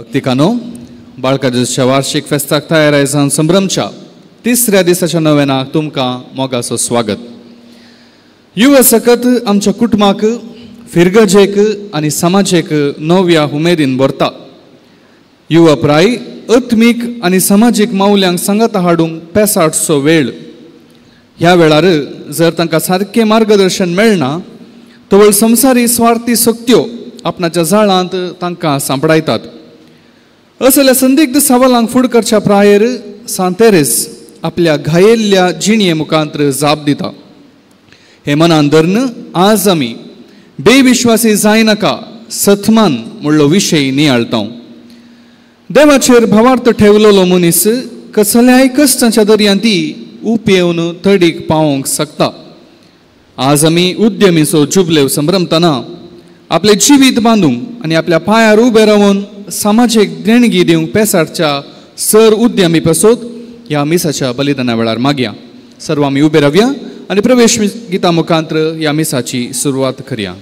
भक्तिकानो बाळकाच्या वार्षिक फेस्ताक तयार जावन संभ्रमच्या तिसऱ्या दिसाच्या नव्यानाक तुमकां मोगाचो स्वागत. युवा सकत आमच्या कुटुंबाक, फिरगजेक आनी समाजेक नव्या उमेदीन भरता. युवा प्राय आत्मीक आनी समाजीक मावल्यांक सांगाता हाडूंक पेसाटचो वेळ. ह्या वेळार जर तांकां सारकें मार्गदर्शन मेळना तवळ संवसारी स्वार्थी शक्त्यो आपणाच्या जाळांत तांकां सांपडायतात. असल्या संदिग्ध सवालांक फुड करच्या प्रायेर सांतेरेस आपल्या घायेल्ल्या जिणये मुखांत जाप दिता. हे मनान धरून आज आमी बेविश्वासी जायनाका सतमान म्हणलो विशय नियाळता. देवाचेर भावार्थ ठेवलेलो मनीस कसल्याय कश्टांच्या दर्यांत ती उपेवन तडीक पावोवंक शकता. आज आमी उद्यमीचो जुबलेव संभ्रमतना आपलें जिवीत बांदूंक आनी आपल्या पांयार उबें रावन समाजीक देणगी दिवंक पेसाडच्या सर उद्यमी पसोत ह्या मिसाच्या बलिदाना वेळार मागया. सर्व आमी उबे रावया आनी प्रवेश गिता मुखांत्र ह्या मिसाची सुरवात करया.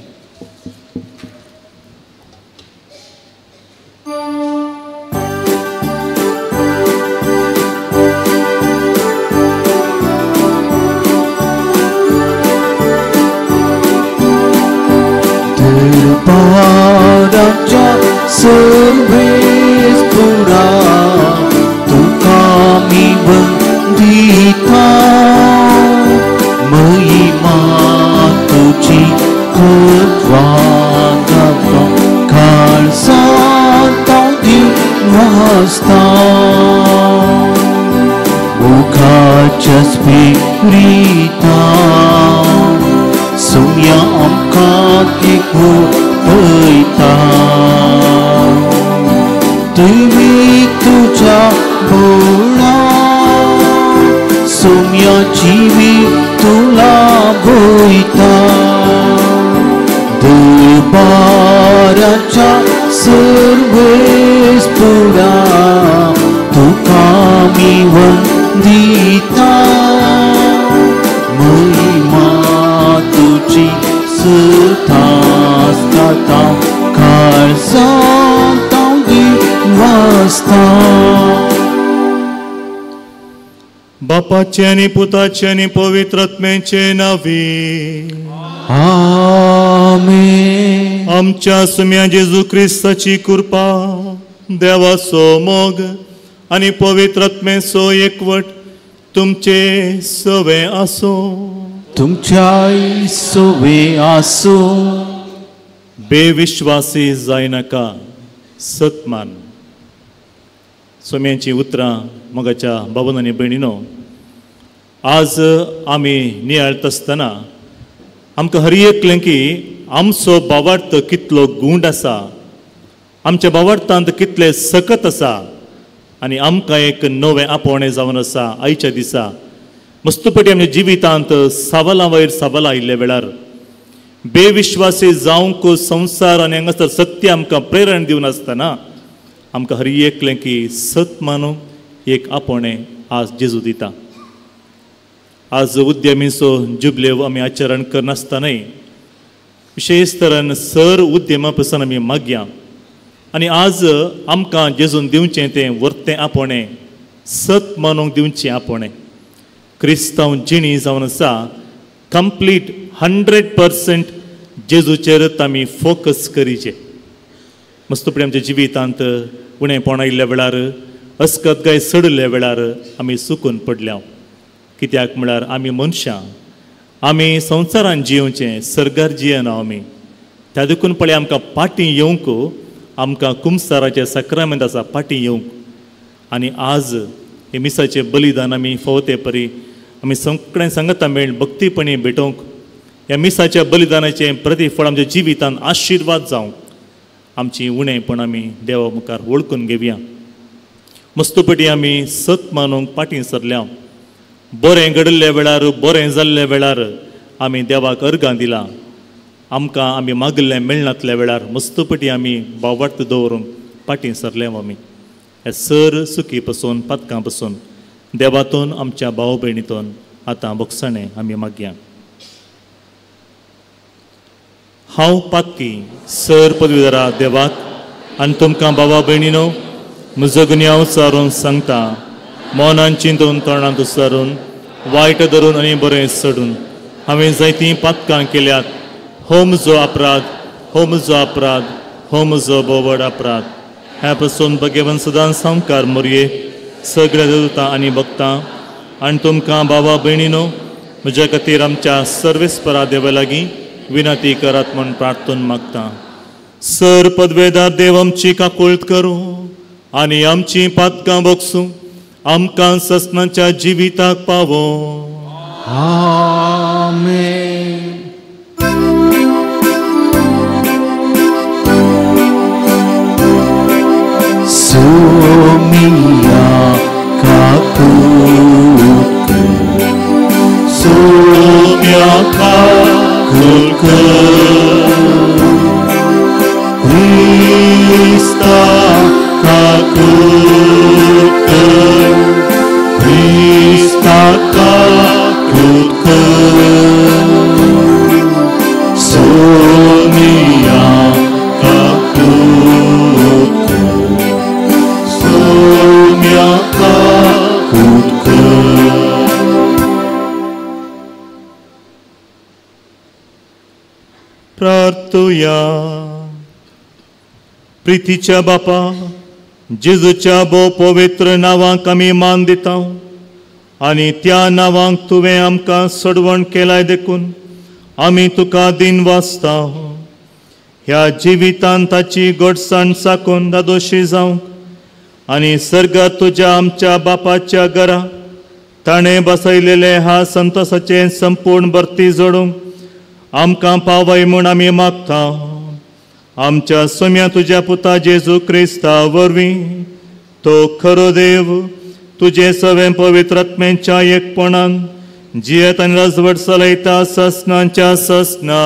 दरबाराच्या सर्वेस पुरा तुका मी वंदिता, महिमा तुझी कृपा गावा काळजांत दिवसता, मुखाच्या स्पिरिता सुम्या आमकां तिगोवयता. तुमी तुज्या बोळा सुम्या जिवी तुला बोयता, दरबाराच्या सर्वेस पुरा तुका मी वंदिता, महिमा तुझी सुतास गाता काळजांत दिवसता. बापाचे आनी पुताचे आनी पवित्र आत्म्याचे नांवी आमेन. आमच्या सुम्या जेजू क्रिस्ताची कृपा, देवाचो मोग आनी पवित्र आत्म्याचो एकवट तुमचे सवे आसूं. तुमच्याय सवे आसूं. बेविश्वासी जायनाका सतमान. सोम्यांची उतरां मोगाच्या बाबून आनी भयणीनो, आज आमी नियाळत आसतना आमकां हर एकलें की आमचो भावार्थ कितलो गूंड आसा, आमच्या भावार्थांत कितले सकत आसा आनी आमकां एक नवें आपोवणें जावन आसा. आयच्या दिसा मस्तपटी आमच्या जिवितांत सवालां वयर सवालां आयिल्ल्या वेळार बेविश्वासी जावंक संवसार आनी हांगासर सत्य आमकां प्रेरण दिवन आसतना आमकां हर एकलें की सत मानूंक एक आपोवणें आज जेजू दिता. आज उद्यमीचो जुबलेव आमी आचरण करनासतनाय विशेष तरान सर उद्यमा पसून आमी मागया आनी आज आमकां जेजून दिवचें तें वर्तें आपोवणें, सत मानूंक दिवचें आपोवणें. क्रिस्तांव जिणी जावन आसा कंप्लीट 100% जेजूचेरच आमी फोकस करीचे. मस्तपणी आमच्या जिवितांत उणेपण आयिल्ल्या वेळार, अस्कत गाय सडिल्ल्या वेळार आमी चुकून पडल्या. कित्याक म्हळ्यार आमी मनशां, आमी संवसारान जियोवचें, सर्गार जियेना आमी. त्या देखून पळय आमकां पाटी येवंक, आमकां कुमसाराचें साक्रामेंत आसा पाटी येवंक. आनी आज हे मिसाचें बलिदान आमी फावो ते परी आमी सगळ्यां सांगता मेळ भक्तीपणी भेटोवंक, ह्या मिसाच्या बलिदानाचें प्रतिफळ आमच्या जिवितान आशिर्वाद जावंक आमची उणेपण आमी देवा मुखार वळखून घेवया. मस्तपटी आमी सत मानूंक पाटी सरल्या. बरें घडिल्ल्या वेळार, बरें जाल्ल्या वेळार आमी देवाक अर्गां दिलां. आमकां आमी मागिल्लें मेळनातल्या वेळार मस्तपटी आमी भावार्थ दवरूंक पाटी सरल्या. आमी हे सर सुकी पसून, पातकां पसून देवातून आमच्या भाव भयणीतून आतां बोगसाणें आमी मागया. हांव पातकी सर पदवीधरा देवाक आनी तुमकां बाबा भयणीनो म्हजो गुन्यांव सारून सांगता, मनान चिंतून तोंडांत उच्चारून वायट धरून आनी बरें सोडून हांवें जायतीं पातकां केल्यात. हो म्हजो अपराध, हो म्हजो अपराध, हो म्हजो भोव व्हड अपराध. ह्या पसून भगेवन सदां सामकार मोरये सगळ्या देवता आनी भक्तां आनी तुमकां बाबा भयणीनो म्हज्या खातीर आमच्या सर्वेस्परा देवा लागीं विनंती करात म्हूण प्रार्थून मागता. सर पदवेदार देव आमची काकुळट करूं आनी आमची पातकां बगसूं, आमकां ससनाच्या जिविताक पावो. आमेन. सोमिया काकुळट कर, सोम्या काकुळट कर, क्रिस्ता काकुळट कर, क्रिस्ता काकुळट कर, सोमिया काकुळट कर, सोम्या काकुळट कर. प्रार्थुया. प्रितीच्या बापा, जेजूच्या भोव पवित्र नांवांक आमी मान दिता आनी त्या नांवांक तुवें आमकां सोडवण केलाय देखून आमी तुका दिन वाचता. ह्या जिवितान ताची गोडसाण साकून दादोशी जावंक आनी सर्गात तुज्या आमच्या बापाच्या घरा ताणें बसयलेलें ह्या संतोसाचें संपूर्ण भरती जोडूंक आमकां पावय म्हूण आमी मागता. आमच्या सोम्या तुज्या पुता जेजू क्रिस्ता वरवीं तो खरो देव तुजें सवें पवित्र आत्म्याच्या एकपणान जियेत आनी राजवट चलयता ससनाच्या ससना.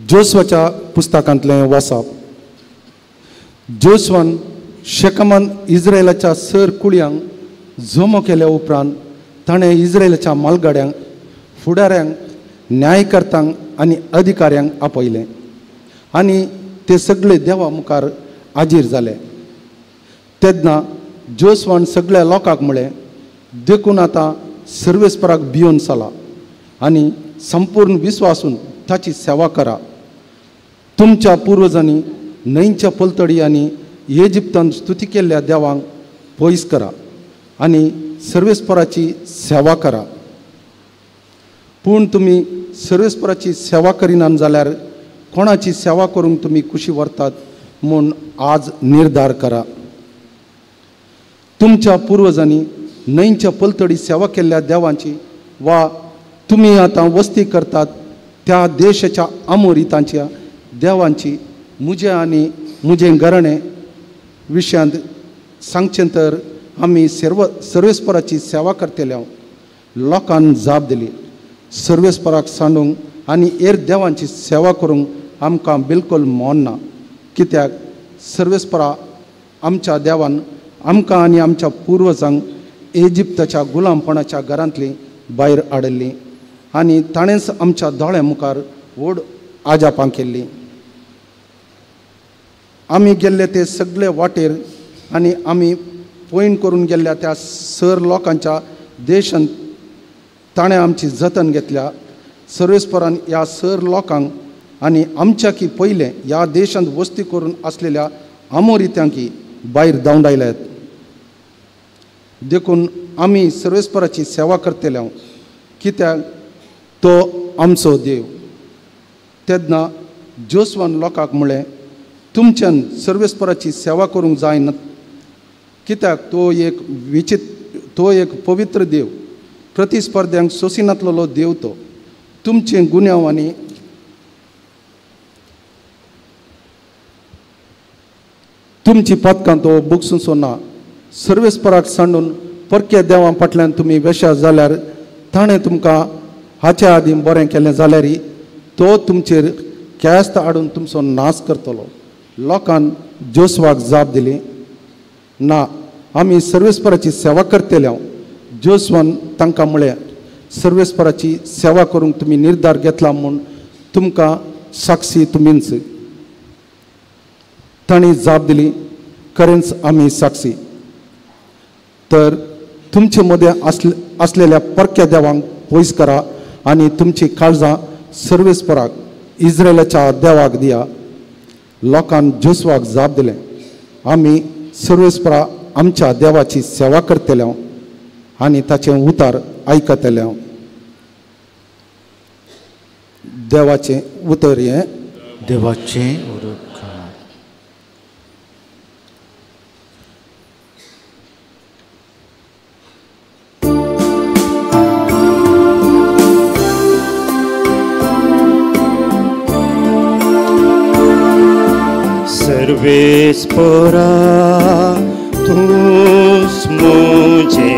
जोशुआच्या पुस्तकांतलें वाचप. जोशुआन शेकमान इस्रायलाच्या सर कुळयांक जमो केल्या उपरांत ताणें इस्रायलाच्या मालगाड्यांक, फुडाऱ्यांक, न्यायकर्त्यांक आनी अधिकाऱ्यांक आपयलें आनी ते सगळे देवा मुखार हाजीर जाले. तेन्ना जोशुआन सगळ्या लोकांक म्हळें, देखून आतां सर्वेस्पराक भियोन चला आनी संपूर्ण विस्वासून ताची सेवा करा. तुमच्या पुर्वजांनी न्हंयच्या पलतडी आनी इजिप्तान स्तुती केल्ल्या देवांक पयस करा आनी सर्वेस्पराची सेवा करा. पूण तुमी सर्वेस्पराची सेवा करिनात जाल्यार कोणाची सेवा करूंक तुमी खुशी व्हरतात म्हूण आज निर्धार करा. तुमच्या पुर्वजांनी न्हंयच्या पलतडी सेवा केल्ल्या देवांची वा तुमी आतां वस्ती करतात त्या देशाच्या आमोरितांच्या देवांची म्हजें आनी म्हजें घराणें विशयांत सांगचें तर आमी सर्वेस्पराची सेवा करतले. लोकान जाप दिली, सर्वेस्पराक सांडूंक आनी हेर देवांची सेवा करूंक आमकां बिलकुल मन ना, कित्याक सर्वेस्परा आमच्या देवान आमकां आनी आमच्या पुर्वजांक इजिप्ताच्या गुलामपणाच्या घरांतली भायर हाडिल्ली आनी ताणेंच आमच्या दोळ्या मुखार व्हड आजापां केल्लीं. आमी गेल्ले ते सगळे वाटेर आनी आमी पयण करून गेल्ल्या त्या सर लोकांच्या देशांत ताणें आमची जतन घेतल्या. सर्वेस्परान ह्या सर लोकांक आनी आमच्या की पयलें ह्या देशांत वस्ती करून आसलेल्या आमोरित्यांकी भायर धांवडायल्यात. देखून आमी सर्वेस्पराची सेवा करतले, कित्याक तो आमचो देव. तेन्ना जोशुआन लोकांक म्हळें, तुमच्यान सर्वेस्पराची सेवा करूंक जायना, कित्याक तो एक तो एक पवित्र देव, प्रतिस्पर्ध्यांक सोसिनातलेलो देव. तो तुमचे गुन्यांव आनी तुमची पातकां तो बगसूचो ना. सर्वेस्पराक सांडून परक्या देवां फाटल्यान तुमी वेशा जाल्यार ताणें तुमकां हाच्या आदीं बरें केलें जाल्यार तो तुमचेर केस्त हाडून तुमचो नाश करतलो. लोकान जोसवाक जाप दिली, ना, आमी सर्वेस्पराची सेवा करतले. जोसवान तांकां म्हळें, सर्वेस्पराची सेवा करूंक तुमी निर्धार घेतला म्हूण तुमकां साक्षी तुमीच. तांणी जाप दिली, खरेंच आमी साक्षी. तर तुमचे मदें आसलेल्या परक्या देवांक पयस करा आनी तुमची काळजां सर्वेस्पराक इस्रायलाच्या देवाक दिया. लोकान जोसवाक जाप दिलें, आमी सर्वेस्परा आमच्या देवाची सेवा करतले आनी ताचें उतार आयकतले. देवाचें उतर हें. देवाचें उतर. सर्वेस्परा तूंच मुझे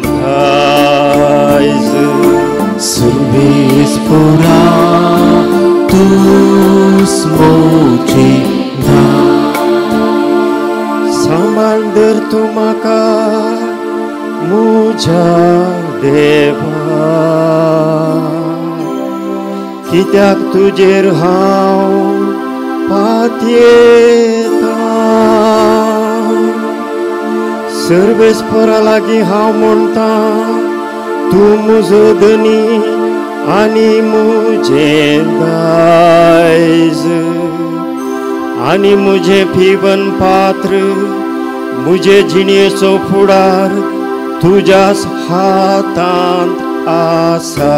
दायज, सर्वेस्परा तूंच मुझे दायज. सांबाळ धर तूं म्हाका मुझ्या देवा, कित्याक तुजेर हांव पातयेता. सर्वेस्परा लागीं हांव म्हणटा, तूं म्हजो धनी आनी म्हजें दायज, आनी म्हजें पिवन पात्र, म्हजे जिणेचो फुडार तुज्याच हातांत आसा.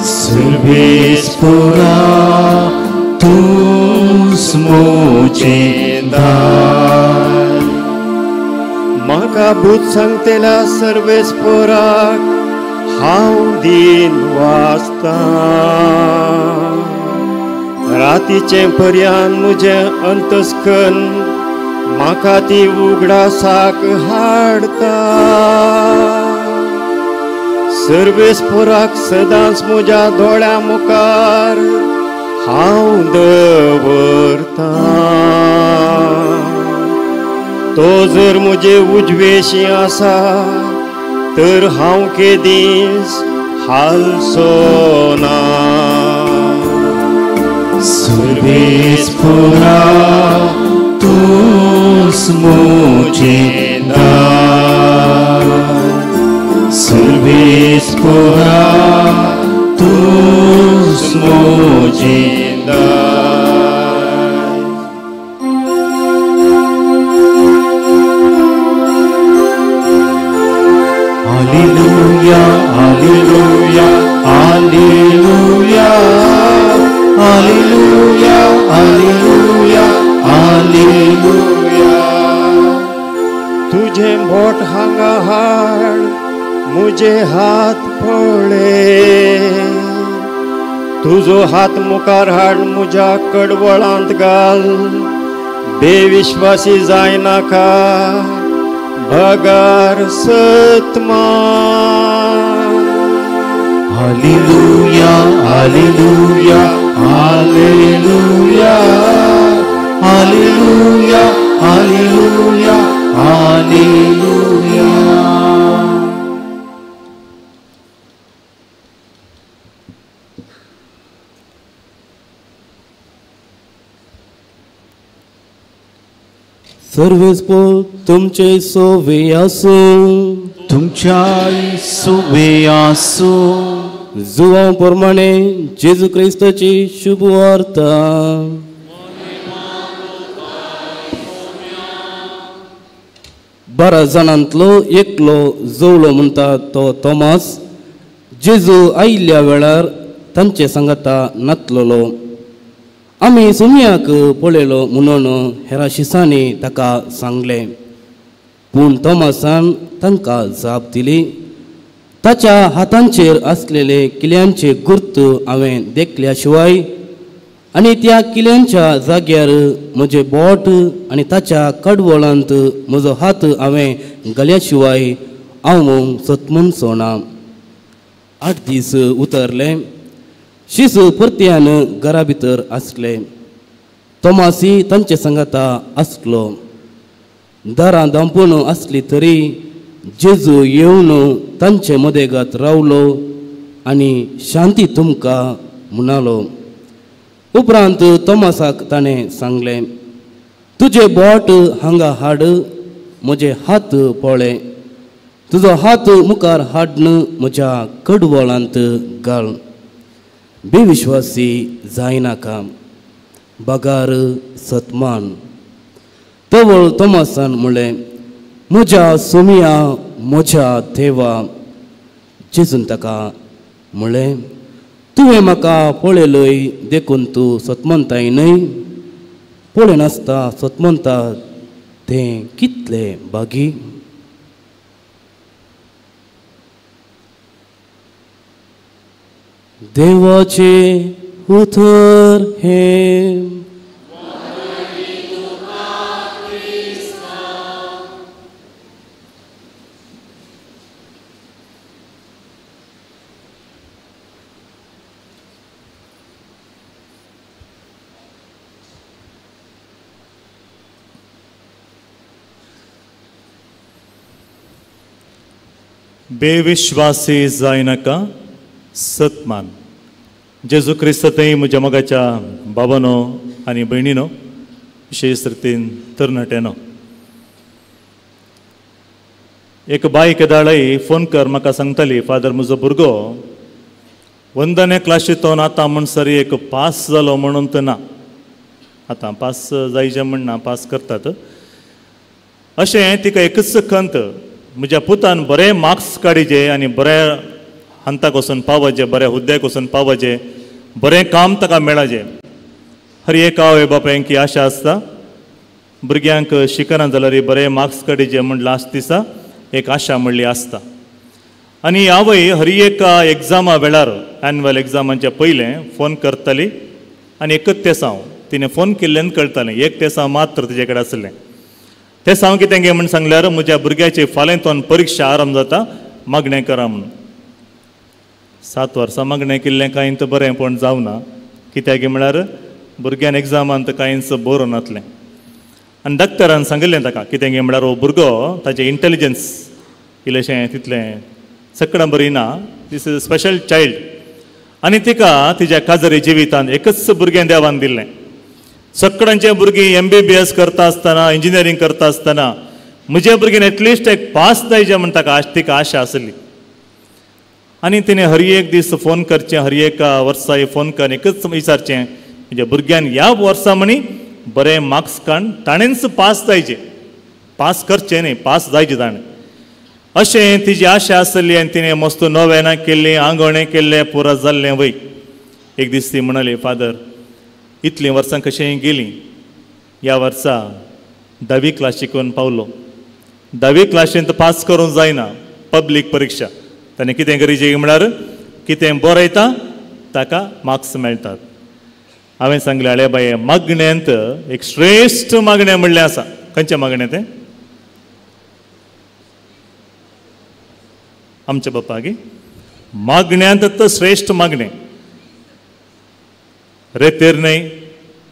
सर्वेस्परा तूंच म्हजें दायज. म्हाका भूत सांगतल्या सर्वेस्पराक हांव दीन वाचतां. रातीचें पर्यान म्हजें अंतस्कन म्हाका ती उगडासाक हाडटा. सर्वेस्पराक सदांच म्हज्या दोळ्यां मुखार हांव दवरतां. तो जर म्हजे उजवेशी आसा तर हांव केदींच हालचो ना. सर्वेस्परा तूंच म्हजें दायज, सर्वेस्परा तूंच म्हजें दायज. Hallelujah, hallelujah, hallelujah, hallelujah, hallelujah, hallelujah. तुझें बोट हांगा हाड, मुझे हात पळय, तुजो हात मुखार हाड, मुज्या कडवळांत घाल. बेविश्वासी जायनाका, बगार सतमान. Hallelujah, hallelujah, hallelujah, hallelujah, hallelujah, hallelujah. सर्वेस्पोर तुमचे सोवे आसूं, तुमच्या सोवे आसूं. जुवां प्रमाणे जेजू क्रिस्ताची शुभ वार्ता. 12 जाणांतलो एकलो जोवलो म्हणटा तो तोमास जेजू आयिल्ल्या वेळार तांचे सांगाता नातलेलो. आमी सुमयाक पळयलो म्हणून हेरा शिसांनी ताका सांगलें, पूण तोमासान तांकां जाप दिली, ताच्या हातांचेर आसलेले किल्यांचे गुर्त हांवें देखल्या शिवाय आनी त्या किल्यांच्या जाग्यार म्हजें बोट आनी ताच्या कडवळांत म्हजो हात हांवें घाल्या शिवाय हांव सतमून सोना. 8 दीस उतरले. शीस परत्यान घरा भितर आसले. तोमासी तांचे सांगाता आसलो. दारां धांपून आसली तरी जेजू येवन तांचे मदेगात रावलो आनी शांती तुमकां म्हणालो. उपरांत तोमासाक ताणें सांगलें, तुजें बोट हांगा हाड, म्हजे हात पळय, तुजो हात मुखार हाडन म्हज्या कडवळांत घाल. बेविश्वासी जायनाका, बगार सतमान. तवळ तोमासान म्हणलें, म्हज्या सोमिया, म्हज्या देवा. जेजून ताका म्हणलें, तुवें म्हाका पळयलय देखून तूं सतमनताय न्हय? पळयनासता सतमनता तें कितलें भागी. देवाचें उतर हें. बेविश्वासी जायनाका सतमान. जेजू क्रिस्त थंय म्हज्या मोगाच्या बाबानो आनी भयणीनो, विशेश रितीन तरणाट्यानो, एक बाय केदाळय फोन कर म्हाका सांगताली, फादर म्हजो भुरगो वंदने क्लासीतोन आतां म्हणसर एक पास जालो म्हणून तर ना, आतां पास जायचे म्हण ना, पास करतात अशें. तिका एकच खंत, म्हज्या पुतान बरे मार्क्स काडिजे आनी बऱ्या हंताक वचून पावचे, बऱ्या हुद्द्याक वचून पावचे, बरें काम ताका मेळाचें. हर एक आवय बापायंकी आशा आसता भुरग्यांक शिकना जाल्यार बरे मार्क्स काडिजे म्हण लास्ट दिसा एक आशा म्हणली आसता. आनी आवय हर एका एग्जामा वेळार, एन्युअल एग्जामाच्या पयलें फोन करताली आनी एकच तेसांव तिणें फोन केल्ल्यान कळटालें, एक तेसांव मात्र तिजे कडेन आसलें. तें हांव कितें गे म्हण सांगल्यार, म्हज्या भुरग्याची फाल्यां परिक्षा आरंभ जाता, मागणें करा म्हणून. 7 वर्सां मागणें केल्लें कांय तर बरें पण जावना, कित्याक म्हळ्यार भुरग्यान एग्जामांत कांयच बरोवन नातलें. आनी डॉक्टरान सांगिल्लें ताका कितें गे म्हळ्यार हो भुरगो ताचें इंटेलिजन्स इल्लेशें तितलें सगळ्यां बरी ना, this is a special child. आनी तिका तिज्या काजरी जिवितांत एकच भुरगें देवान दिल्लें. सगळ्यांचे भुरगीं MBBS करता आसतना, इंजिनियरींग करता आसतना म्हज्या भुरगीं एटलिस्ट एक पास जायचें म्हण ताका तिका आशा आसली. आनी तिणें हर एक दीस फोन करचें, हर एका वर्सा फोन कर एकच विचारचें, म्हज्या भुरग्यान ह्या वर्सा म्हणी बरें मार्क्स काड, ताणेंच पास जायचें, पास करचें न्ही, पास जायचें ताणें, अशें तिजी आशा आसली. आनी तिणें मस्त नोवेनां केल्लीं, आंगवणें केल्लें, पुरो जाल्लें वय. एक दीस ती म्हणाली, फादर इतलीं वर्सां कशें गेलीं, ह्या वर्सा 10वी क्लास शिकून पावलो, 10वी क्लासींत पास करूंक जायना, पब्लीक परिक्षा, ताणें कितें करीचें म्हळ्यार कितें बरयता ताका मार्क्स मेळटात. हांवें सांगलें, आळे बाये, मागण्यांत एक श्रेश्ठ मागणें म्हणलें आसा. खंयचें मागणें तें? आमच्या बाप्पा गे मागण्यांत तर श्रेश्ठ मागणें, रेतेर न्हय,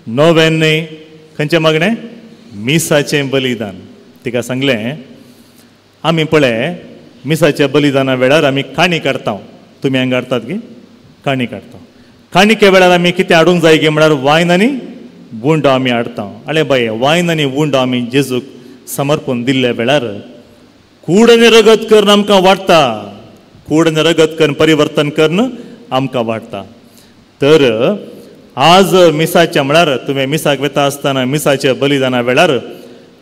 नोवेन न्हय, खंयचें मागणें? मिसाचें बलिदान. तिका सांगलें, आमी पळय मिसाच्या बलिदाना वेळार आमी काणी काडटा, तुमी हांगा काडटात गी? काणी काडटा. काणके वेळार आमी कितें हाडूंक जाय गी म्हळ्यार वायन आनी उंडो आमी हाडटा. आळे बाये, वायन आनी उंडो आमी जेजूक समर्पण दिल्ल्या वेळार कूड आनी रगत करून आमकां वाडटा, कूड आनी रगत करून परिवर्तन करून आमकां वाडटा. तर आज मिसाच्या म्हळ्यार तुवें मिसाक वता आसतना, मिसाच्या बलिदाना वेळार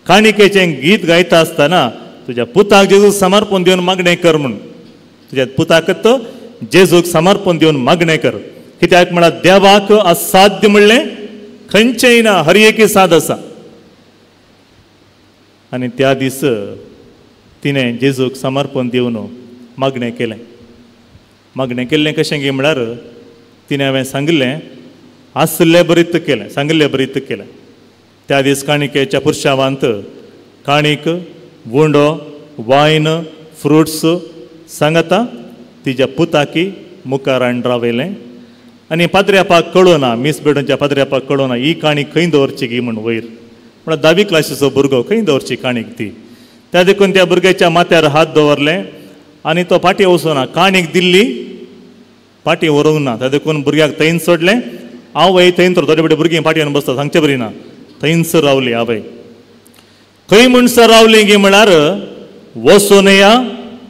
काणिकेचें गीत गायता आसतना तुज्या पुताक जेजूक समर्पण दिवन मागणें कर म्हूण, तुज्या पुताक जेजूक समर्पण दिवन मागणें कर. कित्याक म्हळ्यार देवाक असाध्य म्हणलें खंयचेंय ना, हर एक साद आसा. आनी त्या दीस तिणें जेजूक समर्पण दिवन मागणें केलें. मागणें केल्लें कशें गे म्हळ्यार तिणें हांवें सांगिल्लें, आसले बरीत केलें, सांगिल्ले बरीत केलें. त्या दीस काणिकेच्या पुरशावांत काणीक, उंडो, वायन, फ्रुट्स सांगता तिच्या पुताकी मुखार हाडून रावयलें. आनी पाद्र्यापाक कळना, मीस भेटोवच्या पाद्र्यापाक कळना ही काणी खंय दवरची गी म्हूण वयर. म्हळ्यार धावी क्लासीचो भुरगो खंय दवरची काणीक ती. त्या देखून त्या भुरग्याच्या माथ्यार हात दवरले आनी तो फाटीं वचना, काणीक दिल्ली फाटीं व्हरूंक ना. त्या देखून भुरग्याक थंयच सोडलें. आवय थंय तर थोडे थोडे भुरगीं फाटीं येवन बसता सांगचे बरी ना, थंयच रावली आवय. खंय म्हणसर रावली गी म्हळ्यार वचून या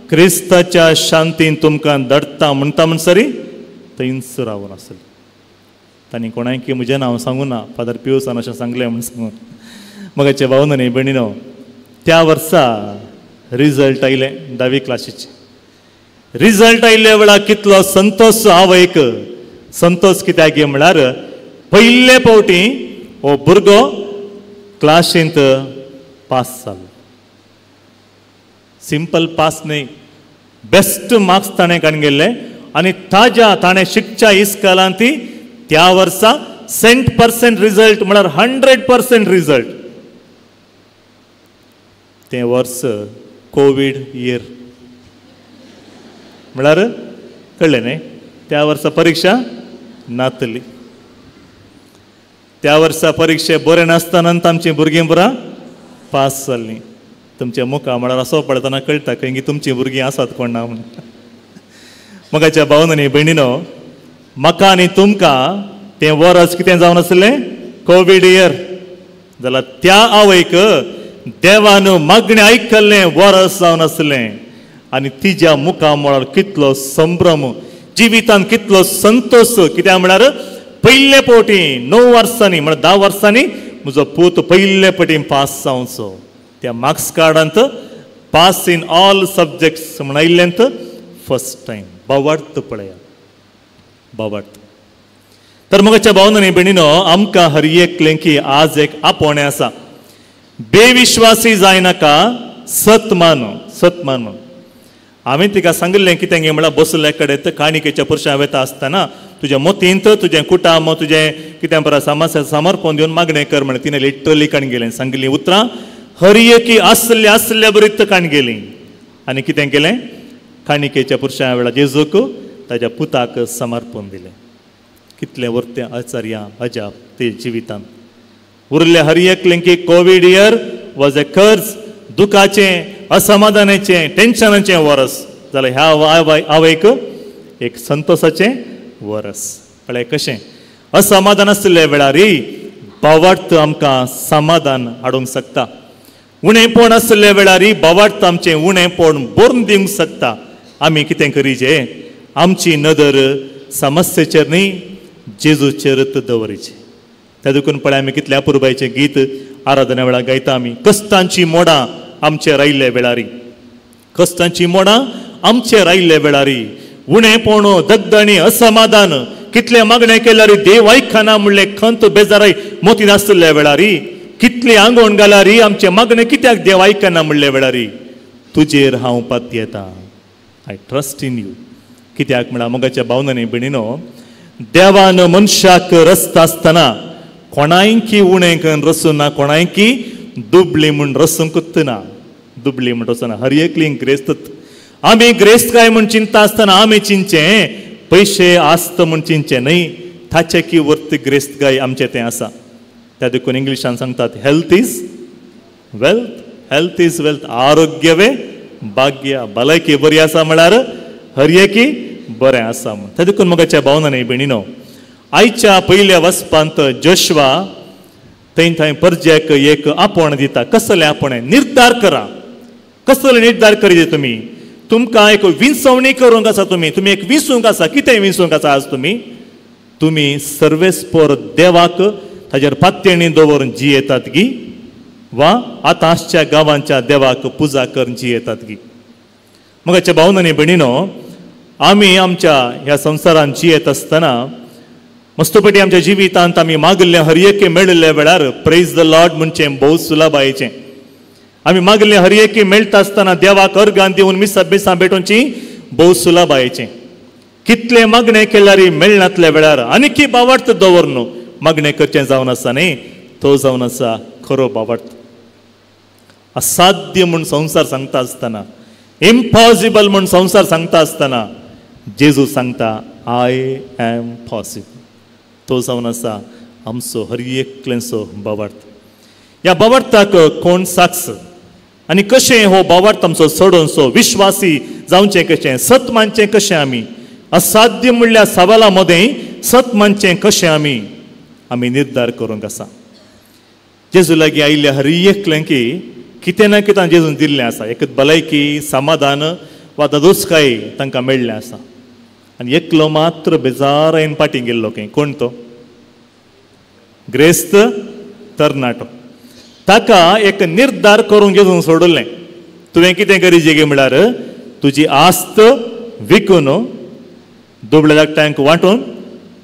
क्रिस्ताच्या शांतीन तुमकां दडटा म्हणटा म्हणसरी थंयच रावून आसली. तांणी कोणायकी म्हजें नांव सांगू ना, फादर पियूसान अशें सांगलें म्हूण सांगून. मगाचे भाव न्ही भयणीनो, त्या वर्सा रिजल्ट आयले धावी क्लासीचे. रिजल्ट आयिल्ल्या वेळार कितलो संतोष आवयक. संतोष कित्याक म्हळ्यार पयले फावटी हो भुरगो क्लासींत पास जालो. सिंपल पास न्हय, बेस्ट मार्क्स ताणें काडून गेल्ले आनी ताज्या ताणें शिकच्या इस्कलांत ती त्या वर्सा 100% रिजल्ट म्हळ्यार 100% रिजल्ट. तें वर्स कोवीड इयर म्हळ्यार कळ्ळें न्हय, त्या वर्सा परिक्षा नातली. त्या वर्सा परिक्षे बरें नासतना आमचीं भुरगीं पुरा पास जाल्लीं. तुमच्या मुखा म्हळ्यार असो पळयतना कळटा खंय की तुमचीं भुरगीं आसात कोण ना म्हणून. मगाच्या भावन आनी भयणीनो, म्हाका आनी तुमकां तें वर्स कितें जावन आसलें, कोवीड इयर जाल्यार त्या आवयक देवान मागणें आयकल्लें वर्स जावन आसलें. आनी तिज्या मुखा म्हळ्यार कितलो संभ्रम, जिवितान कितलो संतोष. कित्याक म्हळ्यार पयले फावटी 9 वर्सांनी म्हळ्यार 10 वर्सांनी म्हजो पूत पयले फावटी पास जावचो. त्या मार्क्स कार्डांत पास इन ऑल सब्जेक्ट्स म्हण आयिल्ल्यांत फर्स्ट टायम. बावार्थ पळया, बावार्थ. तर मगाच्या भावन आनी भयणीनो, आमकां हर एकलें की आज एक आपोवणें आसा, बेविश्वासी जायनाका, सत मानो, सत मानो. हांवें तिका सांगिल्लें कितें गे म्हळ्यार बसल्या कडेन काणिकेच्या पुरशां वेता आसतना तुज्या मोतींत तुजें कुटाम तुजें कितें बरें सामास समर्पण दिवन मागणें कर म्हळें. तिणें लिटरली काण गेलें, सांगिल्लीं उतरां हर एकी आसल्या आसल्या बरीत काण गेलीं. आनी कितें केलें, काणिकेच्या पुरशां वेळार जेजूक ताज्या पुताक समर्पण दिलें. कितलें वर्तें आचार्या अजाप ते जिवितांत उरले हर एकलें की Covid year was a curse, दुखाचें, असमाधानाचें, टेन्शनाचें वरस जाल्यार ह्या आवयक एक संतोषाचें वरस. पळय कशें असमाधान आसल्या वेळार भावार्थ आमकां समाधान हाडूंक शकता. उणेपण आसल्या वेळार भावार्थ आमचें उणेपण भरून दिवंक शकता. आमी कितें करीचे, आमची नदर समस्येचेर न्ही जेजूचेरच दवरीचे. त्या देखून पळय आमी कितल्या अपुरबायचें गीत आराधना वेळार गायता आमी, कश्टांची मोडां आमचेर आयिल्ल्या वेळारी, कश्टांची मोडां आमचेर आयिल्ल्या वेळारी, उणेपण, दगदणी, असमाधान, कितले मागणें केल्यार देव आयकना म्हणलें खंत बेजाराय मोती नासल्या वेळारी, कितली आंगवण घाल्यार आमचें मागणें कित्याक देव आयकना म्हणले वेळारी, तुजेर हांव पातयेता, I trust in you. कित्याक म्हळ्यार मोगाच्या भावनांनी भयणीनो, देवान मनशाक रस्ता आसतना कोणायकी उणें करून रसूं ना, कोणायकी दुबळी म्हूण रसूंकूच ना, दुबळी म्हूण रसूं ना. हर एकली ग्रेस्तच. आमी ग्रेस्त काय म्हूण चिंता आसतना आमी चिंतचें पयशे आसत म्हूण चिंतचें न्हय, ताचें की वर्त ग्रेस्त काय आमचें तें आसा. त्या देखून इंग्लिशान सांगतात health is wealth, health is wealth. आरोग्य वे भाग्य, भलायकी बरी आसा म्हळ्यार हर एकी बरें आसा म्हूण. त्या देखून मोगाच्या भावनांनी भयणीनो, आयच्या पयल्या वचपांत जोशवा थंय थंय परज्याक एक आपोवणें दिता. कसलें आपोवणें? निर्धार करा. कसले निर्धार करीत तुमी? तुमकां एक विंचवणी करूंक आसा, तुमी तुमी एक विंचूंक आसा. कितें विंचूंक आसा आज तुमी? तुमी सर्वेस्पोर देवाक ताजेर पात्यणी दवरून जियेतात गी, वा आतां आसच्या गांवांच्या देवाक पुजा करून जियेतात गी? मोगाच्या भावनांनी भयणीनो, आमी आमच्या ह्या संवसारांत जियेत आसतना मस्तपटी आमच्या जिवितांत आमी मागिल्लें हर एके मेळिल्ल्या वेळार प्रेज the Lord म्हणचें भोव सुलभायेचें. आमी मागिल्लें हर एके मेळटा आसतना देवाक अर्गान दिवन मिसां मिसां भेटोवची भोव सुलभायेचें. कितले मागणें केल्यार मेळनातल्या वेळार आनीकी भावार्थ दवर न्हू मागणें करचें जावन आसा न्ही, तो जावन आसा खरो भावार्थ. असाध्य म्हूण संवसार सांगता आसतना, इम्पॉसिबल म्हूण संवसार सांगता आसतना जेजू सांगता I am possible. तो जावन आसा आमचो हर एकल्यांचो भावार्थ. ह्या भावार्थाक कोण साक्ष आनी कशें हो भावार्थ आमचो चडोवचो, विश्वासी जावचें कशें, सत मानचें कशें आमी, असाध्य म्हणल्या सवाला मदें सत मानचें कशें आमी, आमी निर्धार करूंक आसा. जेजू लागीं आयिल्ल्या हर एकल्यांकी कितें ना कितें जेजून दिल्लें आसा, एक भलायकी, समाधान वा दादोसकाय तांकां मेळ्ळें आसा. आनी एकलो मात्र बेजारायन पाटीं गेल्लो खंय, कोण तो? ग्रेस्त तरणाटो. ताका एक निर्धार करूंक जेजून सोडलें, तुवें कितें करीजे गे म्हळ्यार तुजी आस्त विकून दुबळे धाकट्यांक वांटून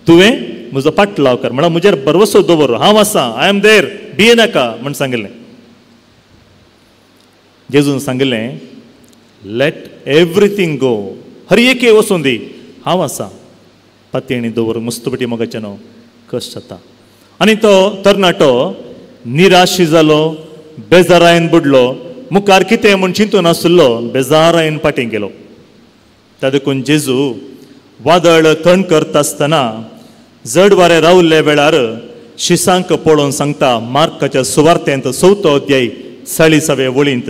तुवें म्हजो पाटलाव कर, म्हळ्यार म्हजेर भरवसो दवर, हांव आसा, I am there, भिये नाका म्हण सांगिल्लें. जेजून सांगिल्लें let everything गो, हर एके वचून दी, हांव आसा. पातयेणी दवर मुस्तपटी मोगाचें न्हू कश्ट जाता. आनी तो तरणाटो निराशी जालो, बेजारायन बुडलो, मुखार कितें म्हूण चिंतून आसलो, बेजारायन फाटीं गेलो. त्या देखून जेजू वादळ थंड करता आसतना जड वारें रावल्ल्या वेळार शिसांक पळोवन सांगता मार्काच्या सुवार्तेंत 4 अध्याय 40व्या वळींत,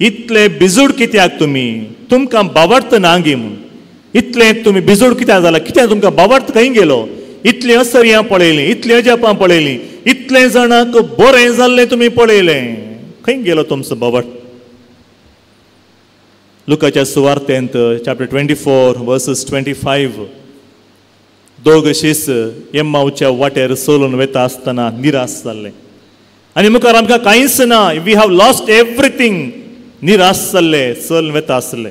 इतले बिजूड कित्याक तुमी, तुमकां भावार्थ ना गी म्हूण, इतले तुमी बिजूड कित्याक जाला, कित्याक तुमकां भावार्थ खंय गेलो, इतलीं असर्यां पळयलीं, इतलीं अजापां पळयलीं, इतले जाणांक बरें जाल्लें तुमी पळयलें, खंय गेलो तुमचो भावार्थ? लुकाच्या सुवार्तेंत चॅप्टर 24 वर्सस 25 दोग शीस एम्मावच्या वाटेर चलून वता आसतना निराश जाल्ले आनी मुखार आमकां कांयच ना, we have lost everything, निराश जाल्ले चलून वता आसले.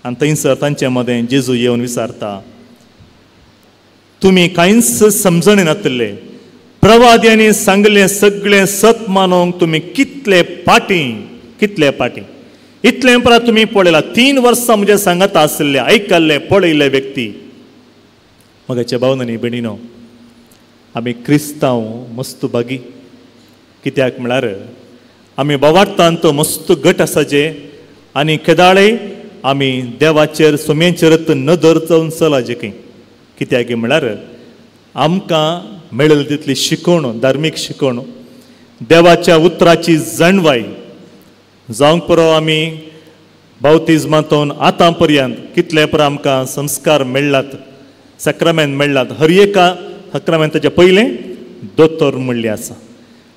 आनी थंयसर तांचे मदें जेजू येवन विचारता, तुमी कांयच समजणी नातले, प्रवाद्यांनी सांगलें सगळें सत मानूंक तुमी कितले पाटीं, कितले पाटीं, इतलें उपरांत तुमी पळयला 3 वर्सां म्हजें सांगात आसले, आयकल्ले, पळयल्ले व्यक्ती. म्हज्या भावनांनी भयणीनो, आमी क्रिस्तांव मस्त भागी, कित्याक म्हळ्यार आमी भावार्थांत मस्त गट आसा जे, आनी केदाळे आमी देवाचेर सुम्यांचेर नदर जावन चला जे खंय, कित्याक म्हळ्यार आमकां मेळ्ळी तितली शिकवण, धार्मीक शिकवण, देवाच्या उतराची जाणवाय जावंक पुरो. आमी बावतिज्मांतून आतां पर्यंत कितले परा आमकां संस्कार मेळ्ळात, साक्रामेंत मेळ्ळात, हर एका साक्रामेंताच्या पयलें दोतोर म्हणली आसा.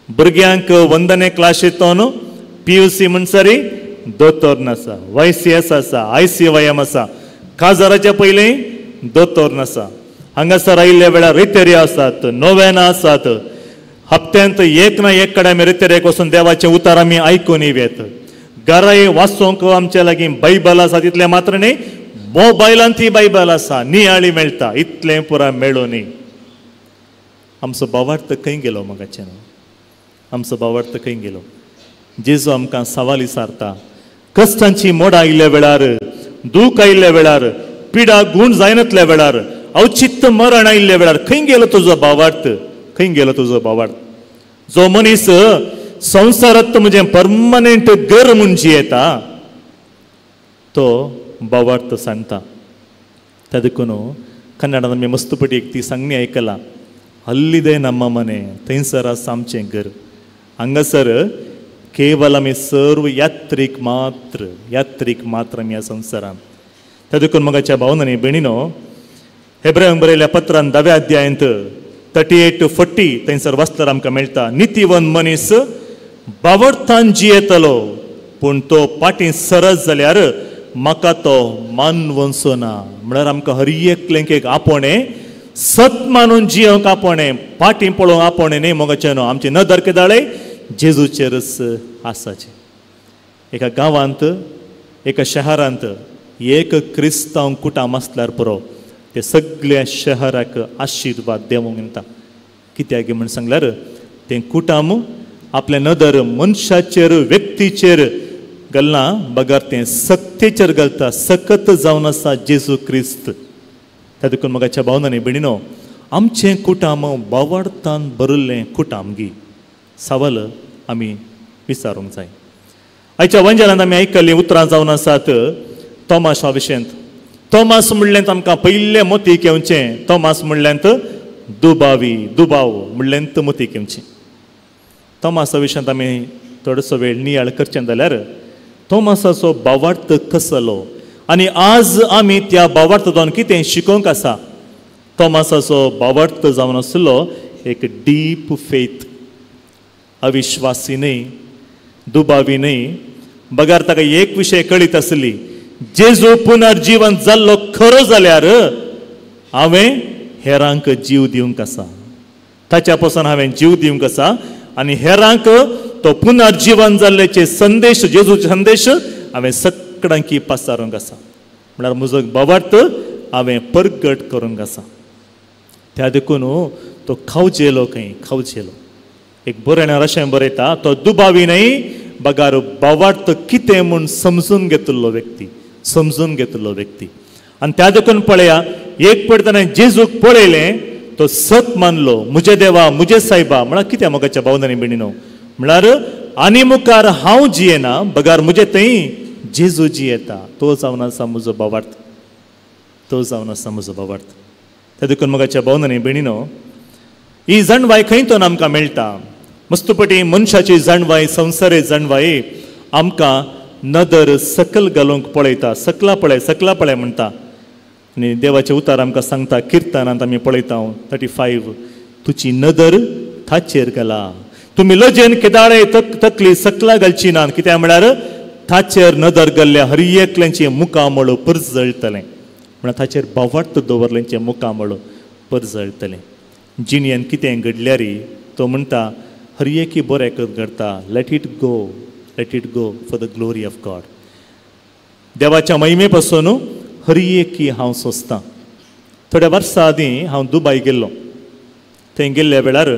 भुरग्यांक वंदने क्लासींतून PUC म्हणसरी दोतोर नासा, YCS आसा, ICYM आसा, काजाराच्या पयलें दोतोर नासा. हांगासर आयिल्ल्या वेळार रितेरी आसात, नोवेनां आसात, हप्त्यांत एक ना एक कडेन आमी रितेरेक वचून देवाचें उतार आमी आयकून येत. घराय वाचूंक आमच्या लागीं बायबल आसा तितलें मात्र न्ही, मोबायलान ती बायबल आसा, नियाळी मेळटा, इतलें पुरा मेळूं न्ही. आमचो भावार्थ खंय गेलो मगाचें? आमचो भावार्थ खंय गेलो? जेजू आमकां सवाल विचारता, कश्टांची मोडां आयिल्ल्या वेळार, दूख आयिल्ल्या वेळार, पिडा गूण जायनातल्या वेळार, अवचित्त मरण आयिल्ल्या वेळार खंय गेलो तुजो भावार्थ? खंय गेलो तुजो भावार्थ? जो मनीस संवसारांत म्हणजे परमनंट घर म्हूण जियेता तो भावार्थ सांगता. त्या देखून कन्नडान आमी मस्तपटी एक ती सांगणी आयकला, अल्लिदे नम्म मने, थंयसर आसा आमचें घर, हांगासर केवल आमी सर्व यात्रीक मात्र, यात्रीक मात्र आमी ह्या संवसारांत. त्या देखून मगाच्या भावनांनी भयणीनो, हेब्रेयांक बरयल्या पत्रान 10व्या अध्यायांत 38 to 40 थंयसर वाचल्यार आमकां मेळटा, नितीवन मनीस बावडतान जियेतलो, पूण तो पाटीं सरस जाल्यार म्हाका तो मानवनचो ना. म्हळ्यार आमकां हर एकल्यांक एक आपोवणें, सत मानून जियोंक आपोवणें, पाटीं पळोवंक आपोवणें न्ही मोगाचें न्हू. आमची नदर केदाळे जेजूचेरच आसाची. एका गांवांत, एका शहरांत एक क्रिस्तांव कुटाम आसल्यार पुरो, ते सगळ्या शहराक आशिर्वाद देवूंक येता. कित्याक म्हण सांगल्यार तें कुटाम आपलें नदर मनशाचेर, व्यक्तीचेर घालना, बगर तें सक्तेचेर घालता. सकत जावन आसा जेजू क्रिस्त. त्या देखून मोगाच्या भावनांनी भयणीनो, आमचें कुटाम बावार्थान भरिल्लें कुटाम गी सवाल आमी विचारूंक जाय. आयच्या वंजनांत आमी आयकल्लीं उतरां जावन आसात तोमाशा विशयांत. तोमास म्हणल्यार आमकां पयलें मोतीक येवचें, तोमास म्हणल्यार दुबावी, दुबाव म्हणल्यार मोतीक येवचें. तोमासा विशयांत आमी थोडोसो वेळ नियाळ करचें जाल्यार तोमासाचो भावार्थ कसलो आनी आज आमी त्या भावार्थ जावन कितें शिकोवंक आसा. तोमासाचो भावार्थ जावन आसलो एक डीप फेथ, अविश्वासी न्हय, दुबावी न्हय, बगर ताका एक विशय कळीत आसली, जेजू पुनर्जीवन जाल्लो खरो जाल्यार हांवें हेरांक जीव दिवंक आसा, ताच्या पसून हांवें जीव दिवंक आसा आनी हेरांक तो पुनर्जीवन जाल्ल्याचे संदेश, जेजूचे संदेश हांवें सगळ्यांकी पासारूंक आसा. म्हळ्यार म्हजो भावार्थ हांवें परगट करूंक आसा. त्या देखून तो खावजेलो खंय, खावजेलो. एक बरयणार अशें बरयता, तो दुबावी न्हय बगार भावार्थ कितें म्हूण समजून घेतिल्लो व्यक्ती, समजून घेतिल्लो व्यक्ती. आनी त्या देखून पळया, एक पट ताणें जेजूक पळयलें, तो सत मानलो, म्हजे देवा म्हजे सायबा. म्हळ्यार कितें मोगाच्या भावनांनी भयणीनो, म्हळ्यार आनी मुखार हांव जियेना बगार म्हजे थंय जेजू जियेता, तो जावन आसा म्हजो भावार्थ, तो जावन आसा म्हजो भावार्थ. त्या देखून मोगाच्या भावनांनी भयणीनो, ही जाणवाय खंय तो आमकां मेळटा. मस्तपटी मनशाची जाणवाय, संवसारी जाणवाय आमकां नदर सकल घालूंक पळयता, सकला पळय, सकला पळय म्हणटा. आनी देवाचें उतार आमकां सांगता, किर्तनांत आमी पळयता 35, तुजी नदर ताचेर घाला, तुमी लजेन केदाळे तकली सकला घालची ना. कित्याक म्हळ्यार ताचेर नदर घाल्ल्या हर एकल्यांचें मुखामळ परजळटलें. म्हळ्यार ताचेर भावार्थ दवरल्यांचें मुखामळ परजळटलें. जिणेन कितें घडल्यार तो म्हणटा हर एकी बरें घडता, let it go, let it go for the glory of God. देवाच्या महिमे पासून हर एकी हांव सोंसतां. थोड्या वर्सां आदीं हांव दुबाय गेल्लो. थंय गेल्ल्या वेळार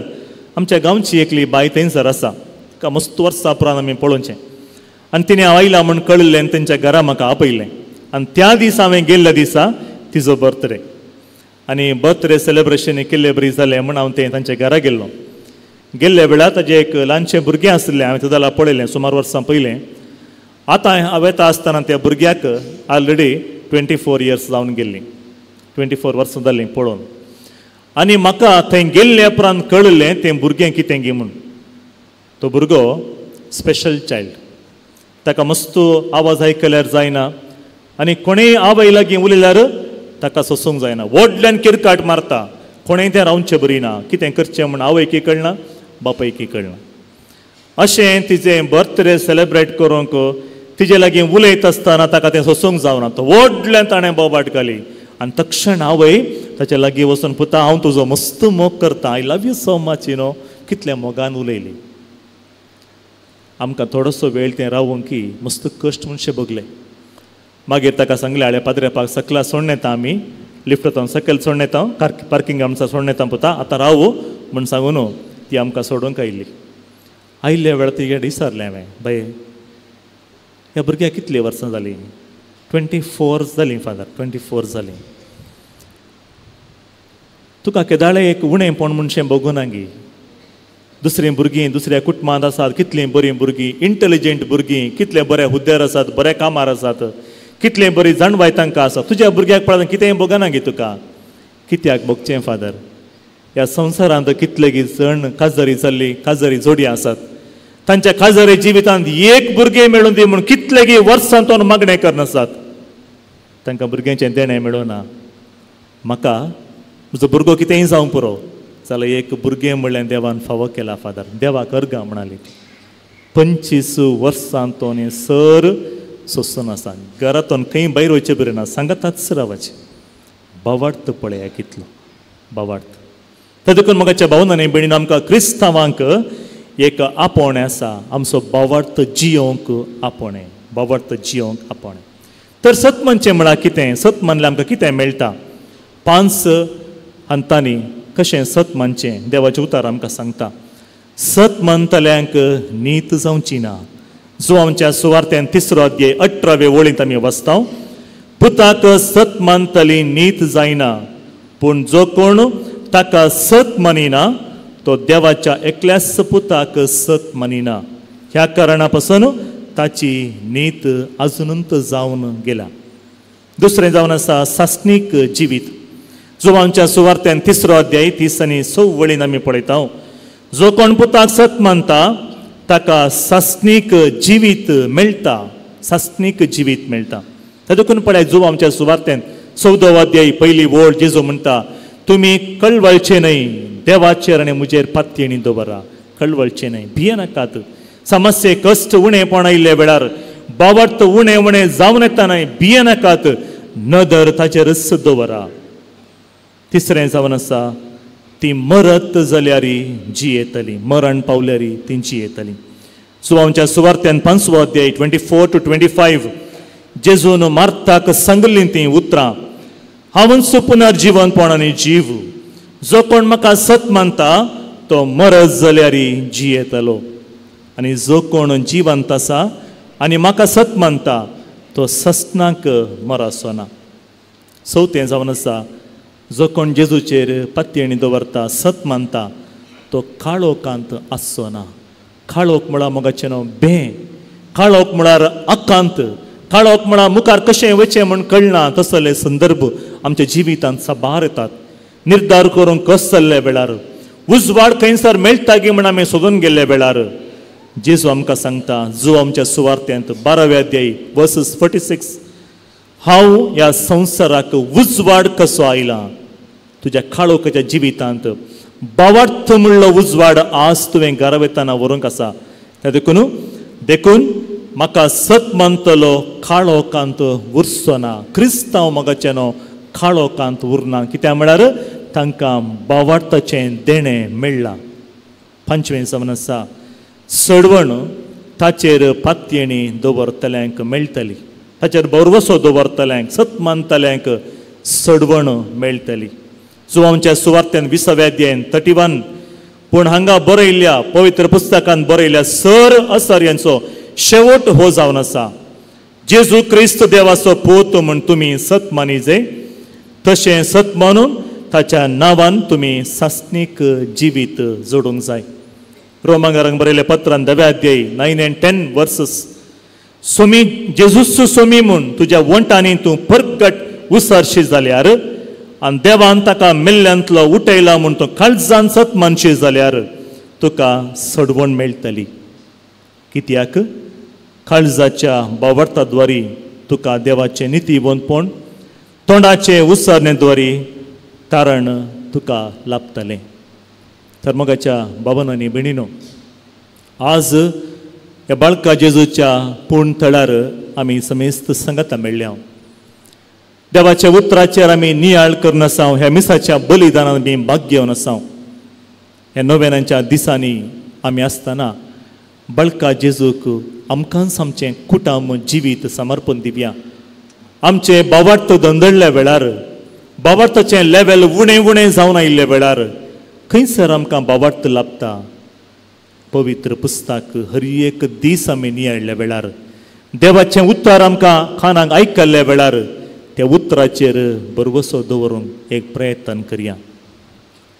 आमच्या गांवची एकली बाय थंयसर आसा, तिका मस्त वर्सां उपरांत आमी पळोवचें आनी तिणें हांव आयला म्हूण कळिल्लें आनी तेंच्या घरा म्हाका आपयलें. आनी त्या दिसा हांवें गेल्ल्या दिसा तिजो बर्थडे आनी बर्थडे सेलेब्रेशन केल्ले बरी जालें म्हूण हांव तें तांच्या घरा गेल्लो. गेल्ल्या वेळार ताजें एक ल्हानशें भुरगें आसलें, हांवें तेदाला पळयलें सुमार वर्सां पयलें. आतां हांव येता आसतना त्या भुरग्याक ऑलरेडी 24 इयर्स जावन गेल्लीं, 24 वर्सां जालीं पळोवन. आनी म्हाका थंय गेल्ल्या उपरांत कळिल्लें तें भुरगें कितें गी म्हूण. तो भुरगो स्पेशल चायल्ड, ताका मस्त आवाज आयकल्यार जायना आनी कोणेय आवय लागीं उलयल्यार ताका सोसूंक जायना, व्हडल्यान किरकाट मारता, कोणेय तें रावचें बरी ना, कितें करचें म्हूण आवयकी कळना बापायकी कळना. अशें तिजें बर्थडे सेलेब्रेट करूंक तिजे लागीं उलयत आसतना ताका तें सोसूंक जावना, तो व्हडल्यान ताणें बोबाट घाली आनी तक्षण आवय ताच्या लागीं वचून, पुता हांव तुजो मस्त मोग करता, I love you so much, you know, कितल्या मोगान उलयली. आमकां थोडोसो वेळ तें रावूंक की मस्त कश्ट म्हणशें भोगलें. मागीर ताका सांगलें, आळे पाद्रेपाक सकला सोडून येता आमी, लिफ्टांत सकयल सोडून येता, पार्किंग आमचा सोडून येता पुता, आतां रावू म्हूण सांगून ती आमकां सोडूंक आयली. आयिल्ल्या वेळार तिगे विचारलें हांवें, बाये ह्या भुरग्याक कितलीं वर्सां जालीं? 24 जालीं फादर, 24 जालीं. तुका केदाळे एक उणेंपण म्हणशें भोगूना गी? दुसरीं भुरगीं दुसऱ्या कुटुंबांत आसात, कितलीं बरीं भुरगीं, इंटेलिजंट भुरगीं, कितले बरे हुद्द्यार आसात, बऱ्या कामार आसात, कितलें बरी जाणवाय तांकां आसा, तुज्या भुरग्याक पळोवन कितेंय भोगना गी तुका? कित्याक भोगचें फादर? ह्या संवसारांत कितले गी जण काजारी जाल्ली, काजारी जोडयां आसात, तांच्या काजारी जिवितांत एक भुरगें मेळून दी म्हूण कितले गी वर्सां तो मागणें करनासात, तांकां भुरग्यांचें देणें मेळना. म्हाका म्हजो भुरगो कितेंय जावंक पुरो, जाल्यार एक भुरगें म्हणल्यार देवान फावो केला फादर, देवाक अर्गां म्हणाली. 25 वर्सां तो सर सोसून आसा, घरांतून खंय भायर वयचें बरें ना, सांगाताच रावचें. भावार्थ पळया कितलो भावार्थ. त्या देखून म्हाका भावनांनी भयणीन आमकां क्रिस्तांवांक एक आपोवणें आसा, आमचो भावार्थ जियोंक आपोवणें, भावार्थ जियोंक आपोवणें. तर सत म्हणचें म्हळ्यार कितें? सत मानल्यार आमकां कितें मेळटा? 5 हंतांनी कशें सत मानचें देवाचें उतार आमकां सांगता. सत मानतल्यांक नीत जावची ना. जो आमच्या सुवार्थ्यान 3 अध्याय 18 वळींत आमी वाचता, पुताक सत मानतली नीत जायना, पूण जो कोण ताका सत मानिना तो देवाच्या एकल्याच पुताक सत मानिना. ह्या कारणा पासून ताची नीत अजूनंत जावन गेला. दुसरें जावन आसा सासणीक जिवीत. जुवांच्या सुवार्त्यान 3 अध्याय 30 आनी 6 वळीन आमी पळयता, जो कोण पुताक सत मानता ताका सासणीक जिवीत मेळटा, सासणीक जिवीत मेळटा. देखून पळय जुवांच्या सुवार्त्यान 14 अध्याय 1 वळ जेजू म्हणटा, तुमी कळवळचे न्हय, देवाचेर आनी म्हजेर पातयेणी दवरा. कळवळचे न्हय, भियेनाकात. समस्ये कश्ट उणेपण आयिल्ल्या वेळार, बावट उणें उणें जावन येता न्हय, भियेनाकात, नदर ताचेरच दवरा. तिसरें जावन आसा ती मरत जाल्यार जियेतली, मरण पावल्यार ती जियेतली. जुवांच्या सुवार्त्यान 5 अध्याय 24 to 25 जेजून मार्ताक सांगलीं तीं उतरां, हांवच पुनर्जिवनपण आनी जीव, जो कोण म्हाका सत मानता तो मरत जाल्यार जियेतलो, आनी जो कोण जिवंत आसा आनी म्हाका सत मानता तो ससनाक मरसो ना. चवथें जावन आसा जो कोण जेजूचेर पातयेणी दवरता, सत मानता तो काळोखांत आसचो ना. काळोख म्हळ्यार मोगाचें नांव बें, काळोख म्हळ्यार आकांत, काळोख म्हळ्यार मुखार कशें वचें म्हूण कळना तसले संदर्भ आमच्या जिवितांत साबार येतात. निर्धार करूंक कस जाल्ल्या वेळार, उजवाड खंयसर मेळटा गी म्हूण आमी सोदून गेल्ल्या वेळार जेजू आमकां सांगता जो आमच्या सुवार्थ्यांत 12 अध्याय वर्सेस 46, हांव ह्या संवसाराक उजवाड कसो आयला. तुज्या काळोखाच्या जिवितांत बावार्थ म्हणलो उजवाड आज तुवें घरा वतना व्हरूंक आसा. देखून देखून म्हाका सत मानतलो काळोखांत उरचो ना. क्रिस्तांव मोगाचें न्हू काळोखांत उरना, कित्याक म्हळ्यार तांकां बावार्थाचें देणें मेळ्ळां. 5वें जावन आसा सडवण ताचेर पातयेणी दवरतल्यांक मेळटली, ताचेर भरवसो दवरतल्यांक, सत मानतल्यांक सडवण मेळटली. जुवांच्या सुवार्त्यान 20 अध्यायान 31, पूण हांगा बरयल्ल्या पवित्र पुस्तकान बरयल्ल्या सर असर्यांचो शेवट हो जावन आसा, जेजू क्रिस्त देवाचो पूत म्हूण तुमी सत मानिजे, तशें सत मानून ताच्या नांवान तुमी सासणीक जिवीत जोडूंक जाय. रोमांगारांक बरयल्ल्या पत्रान 10 अध्याय 9 and 10 versus, Somi जेजूस सोमी म्हूण तुज्या वंटांनी तूं परकट उसरशी जाल्यार आनी देवान ताका मेल्ल्यांतलो उठयला म्हूण तूं काळजान सत मानशी जाल्यार तुका सडवण मेळटली. कित्याक काळजाच्या बावडताद्वारी तुका देवाचें नितीवंतपण, तोंडाचे उसरणेद्वारी तारण तुका लाभतलें. तर मोगाच्या बाबानो आनी भयणीनो, आज ह्या बाळका जेजूच्या पूर्ण थळार आमी समेस्त संगता मेळ्ळ्या. देवाच्या उतराचेर आमी नियाळ करून आसाव, ह्या मिसाच्या बलिदानान आमी भाग घेवन आसाव. ह्या नोवेनांच्या दिसांनी आमी आसतना बाळका जेजूक आमकांच आमचें कुटुंब जिवीत समर्पण दिवया. आमचें बावार्थ धंदळ्ळ्या वेळार, बावार्थाचें लेवल उणें उणें जावन आयिल्ल्या वेळार खंयसर आमकां बावार्थ लाभता? पवित्र पुस्तक हर एक दीस आमी नियाळ्ळ्या वेळार, देवाचें उतर आमकां कानाक आयकल्ल्या वेळार त्या उतराचेर भरवसो दवरूंक एक प्रयत्न करया.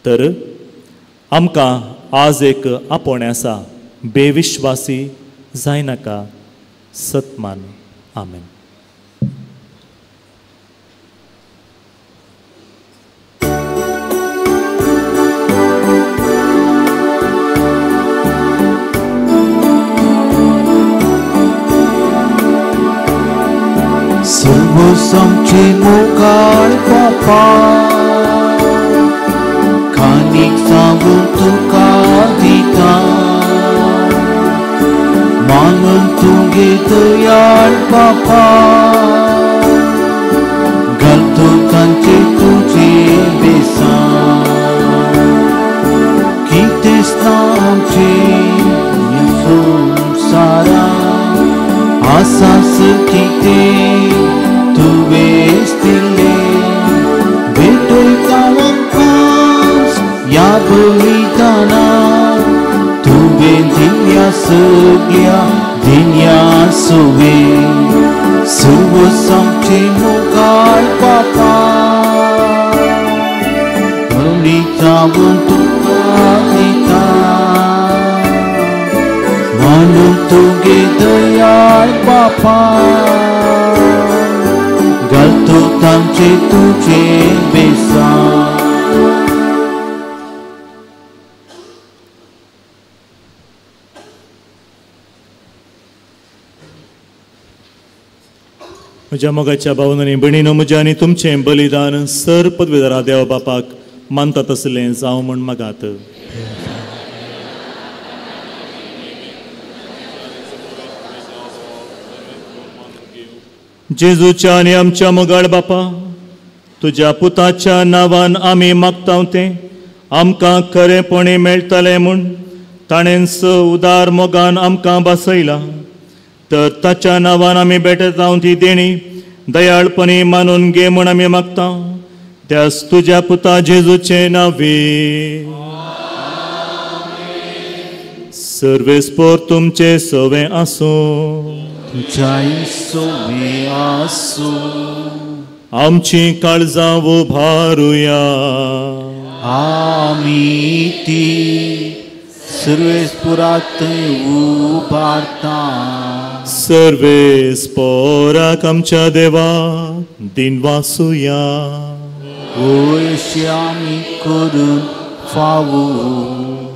तर आमकां आज एक आपोवणें आसा, बेविश्वासी जायनाका, सतमान. आमेन. सर्वसमचे मोगाळ बापा, खानीक जावन तुका दिता, मानून तुगे दयाळ बापा, घालतो तांचे तुजे बेसां, कितेंच ना आमचें ह्या संवसारांत, आसाच कितें तुवेंच दिल्लें, भेटयता आमकांच ह्या बलिदानान, तुवें दिल्या सगळ्या दिन्या सुवें, सर्वस आमचें मोगाळ बापा. जावन तुका दिता म्हणून तुगे दयाळ बापा घालतो तांचे तुजे बेसा. म्हज्या मोगाच्या भावनांनी भयणीनो, म्हज्या आनी तुमचें बलिदान सर पदवेदारा देव बापाक मानता तसलें जावं म्हूण मागात. जेजूच्या आनी आमच्या मोगाळ बापा, तुज्या पुताच्या नांवान आमी मागता तें आमकां खरेंपणी मेळटलें म्हूण ताणेंच उदार मोगान आमकां बसयला. तर ताच्या नांवान आमी भेटता ती देणी दयाळपणी मानून घे म्हूण आमी मागता, त्याच तुज्या पुता जेजूचे नांवे. सर्वेस्पोर तुमचे सवे आसूं. तुज्याय सवे आसूं. आमची काळजां उभारुया. आमी ती सर्वेस्पोराक उबारता. सर्वेस्पोराक आमच्या देवा दिनवासुया. वयशी आमी करून फावो.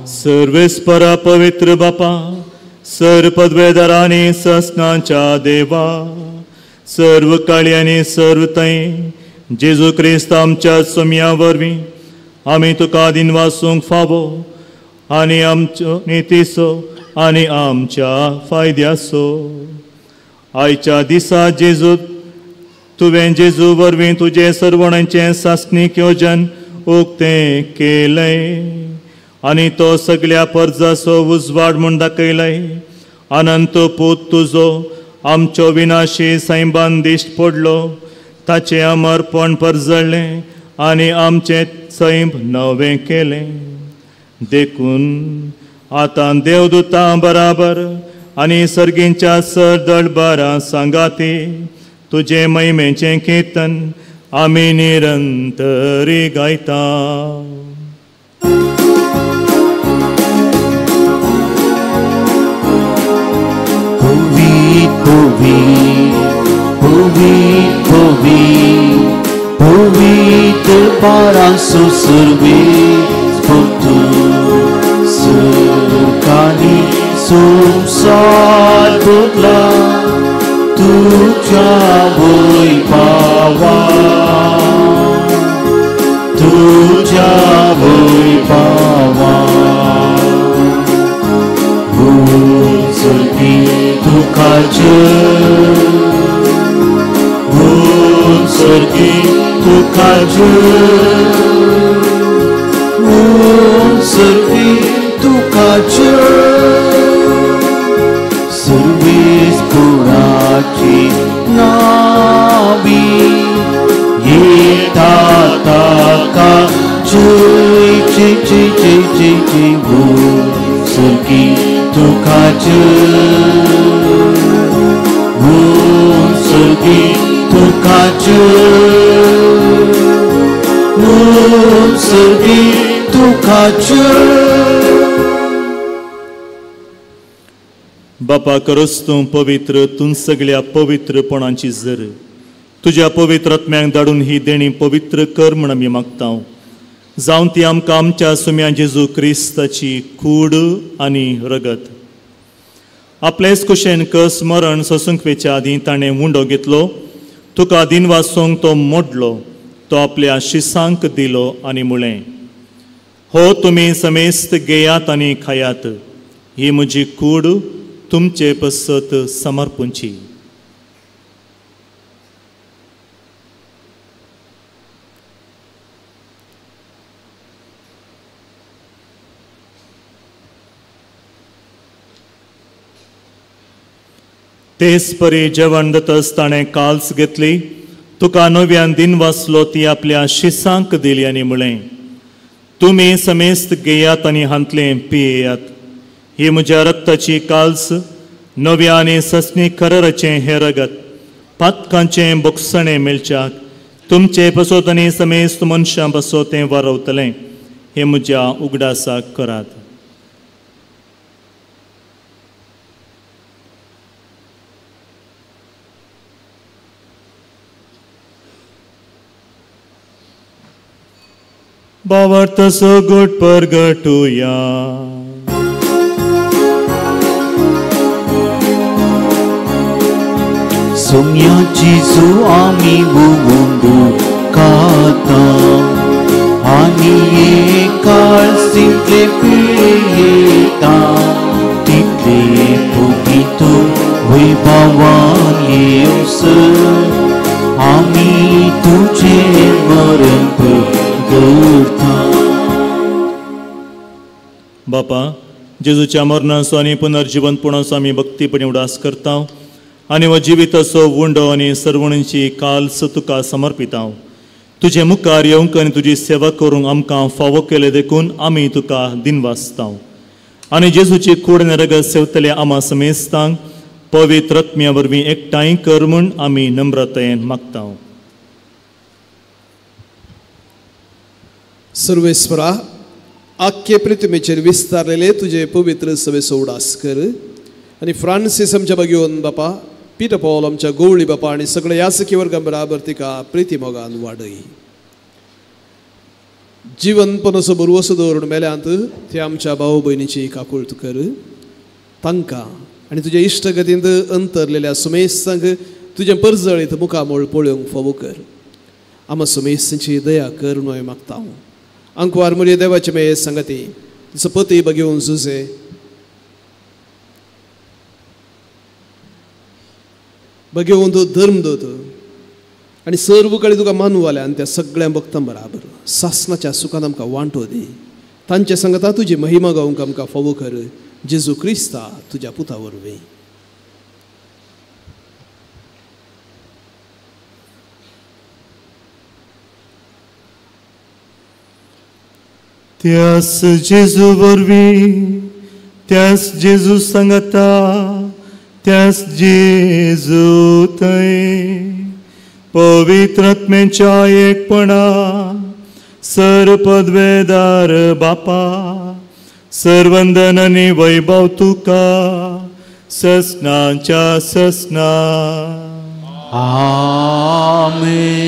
सर्वेस्परा पवित्र बापा, सर्व पदवेदारांनी ससनाच्या देवा, सर्व काळयांनी सर्व थंय जेजू क्रिस्त आमच्या सोम्या वरवीं आमी तुका दिनवासूंक फावो आनी आमच्यो नितीचो आनी आमच्या फायद्याचो. आयच्या दिसा जेजू तुवें जेजू वरवीं तुजें सर्वणांचें सासणीक योजन उक्तें केलें आनी तो सगळ्या परजाचो उजवाड म्हूण दाखयलाय. अनंत पूत तुजो आमचो विनाशी सैंबान दिश्ट पडलो, ताचें अमरपण परजळ्ळें आनी आमचें सैम नवें केलें. देखून आतां देवदूतां बराबर आनी सर्गींच्या सरदळबारां सांगाती तुजें महिमेचें कीर्तन आमी निरंतरी गायता. पवित्र पवित्र पवित्र पारांसो सर्वेस्पोर तूं सरकानी संवसार भरला तुज्या वैभावान, तुज्या वैभावान. सर्गी तुका जय, सर्गी तुका जय, सर्गी तुका जय. सर्वेस्पोराची नावी येता ताका जय जय जय जय जय जय. सर्गी तुका जय, सर्गी तुका जय, सर्गी तुका जय. बापा खरोच तूं पवित्र, तूं सगळ्या पवित्रपणाची जर तुज्या पवित्र आत्म्यांक धाडून ही देणी पवित्र कर म्हूण आमी मागता. जावन ती आमकां आमच्या सुम्या जेजू क्रिस्ताची कूड आनी रगत. आपलेच कुशेन कस मरण सोसूंक वेच्या आदीं ताणें उंडो घेतलो, तुका दिनवासूंक तो मोडलो, तो आपल्या शिसांक दिलो आनी म्हळें, हो तुमी समेस्त घेयात आनी खायात, ही म्हजी कूड तुमचे पसत समर्पूंची. तेच परी जेवण जातच ताणें काल्स घेतली, तुका नव्यान दिन वाचलो, ती आपल्या शिसांक दिली आनी म्हळें, तुमी समेस्त घेयात आनी हांतलें पियेयात, ही म्हज्या रक्ताची काल्स, नव्या आनी ससनी खरराचें हें रगत, पातकांचें बोगसणें मेळच्याक तुमचे पसोत आनी समेस्त मनशां पसोत तें वारवतलें. हे म्हज्या उगडासाक करात. बाबार्थ सगट परगटुया. सोम्या जेजू आमी उंडू खाता आनी एकाळ तितले पिळयता तितले पुगीतो वैभवान येवसर आमी तुझे मरण करता. बापा, जेजूच्या मरणाचो आनी पुनर्जिवनपणाचो आमी भक्तीपणी उडास करता आनी हो जिविताचो उंडो आनी सर्वणीची काल्स तुका समर्पिता. तुजे मुखार येवंक आनी तुजी सेवा करूंक आमकां फावो केले देखून आमी तुका दिनवासता आनी जेजूची कूड आनी रगत सेवतले आमा समेस्तांक पवित्र आत्म्या वरवीं एकठांय कर म्हूण आमी नम्रतायेन मागता. सर्वेस्वरा, आख्खे पृथ्वीचेर विस्तारलेले तुजे पवित्र सभेचो उडास कर आनी फ्रांसीस आमच्या बागेवन बापा, पीटर पॉल आमच्या गोवळी बापा आनी सगळे यासकी वर्गां बराबर तिका प्रिती मोगान वाडय. जिवनपणाचो बरवसो दवरून मेल्यांत ते आमच्या भाव भयणीची काकुळट कर. तांकां आनी तुज्या इश्टगतींत अंतरलेल्या सुमेस्तांक तुजें परजळीत मुखामोळ पळोवंक फावो कर. आमा सुमेस्तांची दया कर न्हय मागता. आंकवार मुरये देवाचे मेये सांगती तिचो पती बघेवन जुजे बघेवन तूं धर्म दोत आनी सर्व कडेन तुका मानवाले आनी त्या सगळ्या भक्तां बराबर सासनाच्या सुखान आमकां वांटो दी. तांचे सांगता तुजी महिमा गावंक आमकां फावो कर. जेजू क्रिस्ता तुज्या पुता वरवीं. त्यास जेजू वरवीं, त्यास जेजू सांगता, त्यास जेजू थंय पवित्र आत्म्याच्या एकपणा सर पदवेदार बापा, सर्वंदन आनी वैभव तुका ससनाच्या ससना. आमेन.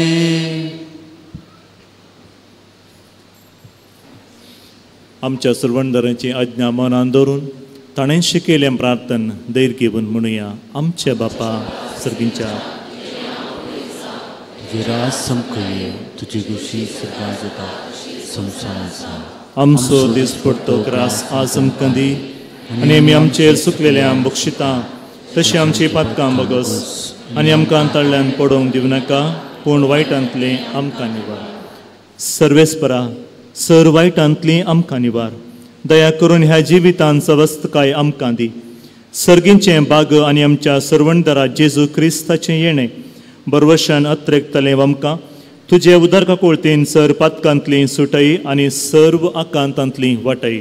आमच्या सर्वंदरांची आज्ञा मनान दवरून ताणें शिकयलें प्रार्थन धैर्य घेवन म्हणुया. आमच्या बापा सर्गींच्या, तुजें राज समकये, तुजी खुशी सर्गां जाता संवसारांत जाता. आमचो दिसपडटो ग्रास आज आमकां दी आनी आमी आमचेर सुकलेल्या बक्षिता तशी आमची पातकां बगस आनी आमकां तळ्यान पडोवंक दिवं नाका, पूण वायटांतलें आमकां निवार. सर्वेस्परा, सर वायटांतली आमकां निवार. दया करून ह्या जिवितान सवस्तकाय आमकां दी. सर्गींचें बाग आनी आमच्या सर्वणदारा जेजू क्रिस्ताचें येणें बरवशान अत्रेकतलें आमकां तुजे उदर काकुळतीन सर पातकांतली सुटय आनी सर्व आकांतांतली वाटय.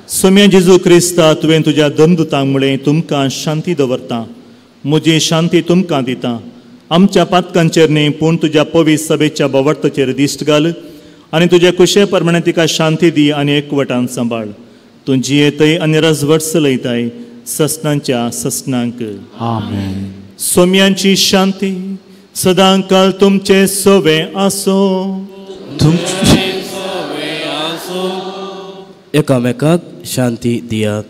सोम्या जेजू क्रिस्ता, तुवें तुज्या धर्मदुतांक म्हळें, तुमकां शांती दवरता, म्हजी शांती तुमकां दिता. आमच्या पातकांचेर न्ही पूण तुज्या पवित्र सभेच्या बवडताचेर दिश्ट घाल आनी तुज्या कुशे प्रमाणे तिका शांती दी आनी एकवटान सांबाळ. तूं जियेतय आनी रजवट चलयताय ससनांच्या ससनांक. आमेन. सोम्यांची शांती सदांकाल तुमचे सोवे आसो. एकामेकाक शांती दियात.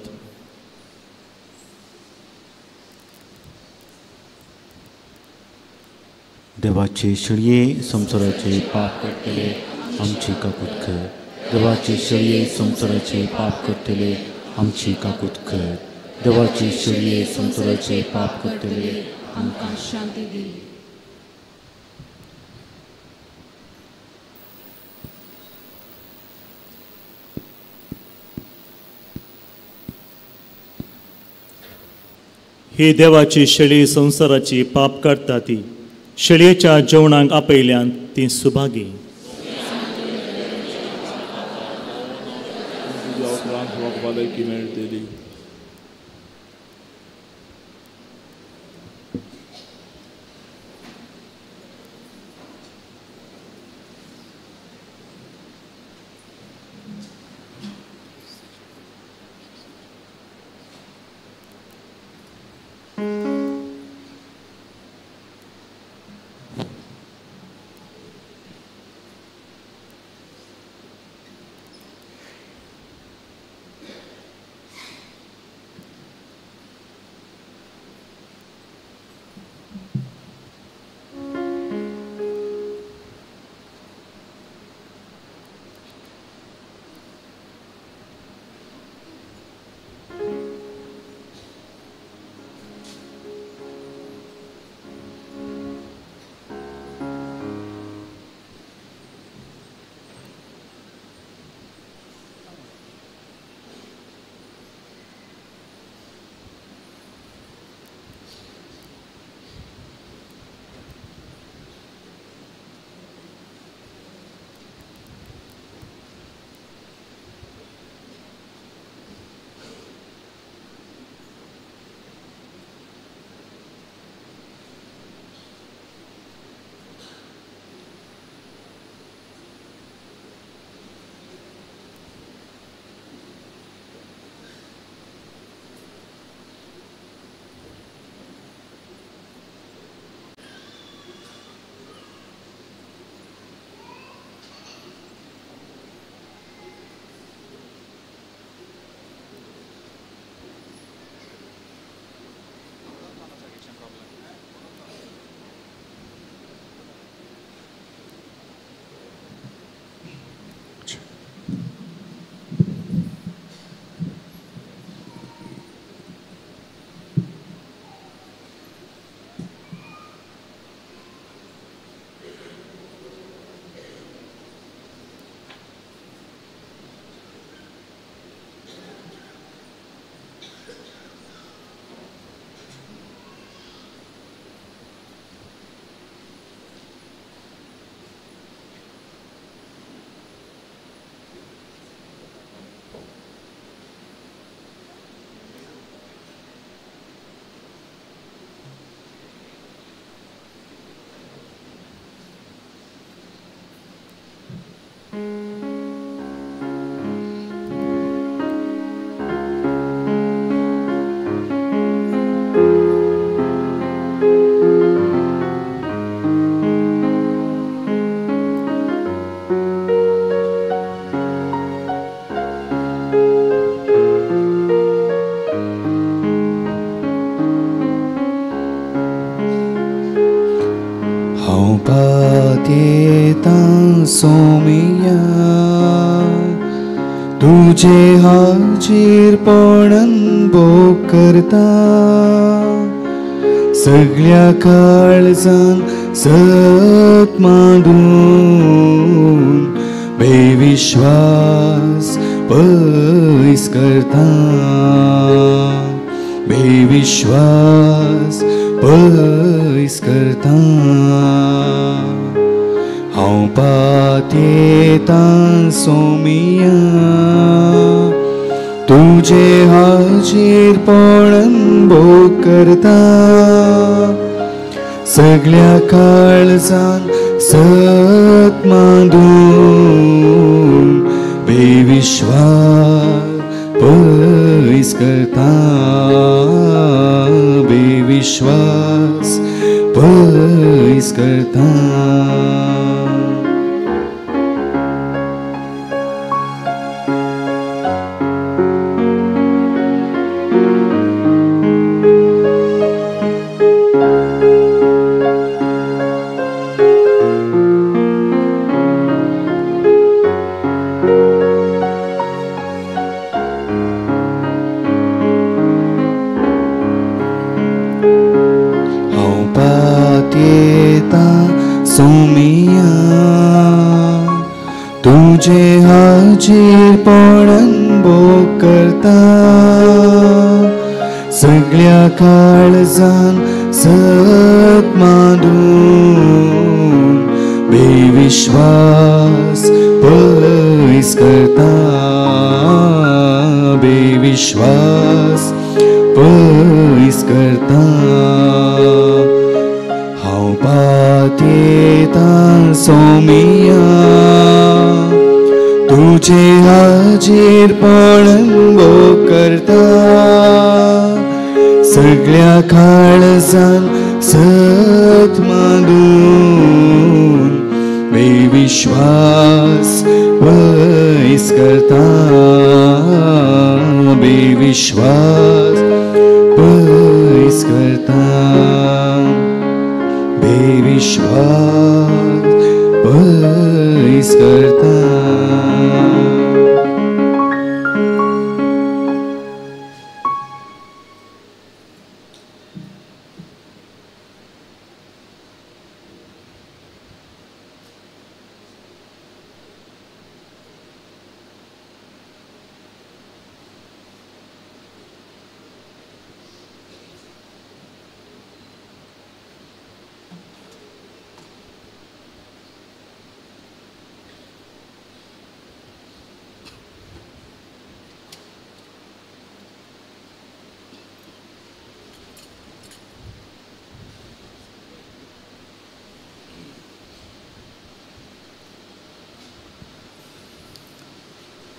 देवाचे शेळये संवसाराचे पाप करतले आमची काकूत कर. देवाचे शेळये संवसाराचे पाप करतले आमची काकूत कर. देवाचे शेळये संवसाराचे पाप करतले आमकां शांती दी. ही देवाची शेळी संवसाराची पाप काडटा ती शेळयेच्या जेवणाक आपयल्यान ती सुभागी. मेळटली. तुझे हाजीरपण अनुभव करता सगळ्या काळजान सत मांडून बेविश्वास पयस करता बेविश्वास पयस करता हांव पातयेतां सोमिया तुझे हाजीरपण अनुभव करता सगळ्या काळजान सत मांडून बेविश्वास पयस करता बेविश्वास पयस करता. सोमिया तुझे हाजीरपण अनुभव करता सगळ्या काळजान सत मांडून बेविश्वास पयस करता बेविश्वास पयस करता. हांव पातयेतां सोमिया तुझे हाजीरपण अनुभव करता सगळ्या काळजान सत मांडून बेविश्वास पयस करता बेविश्वास पयस करता बेविश्वास पयस करता.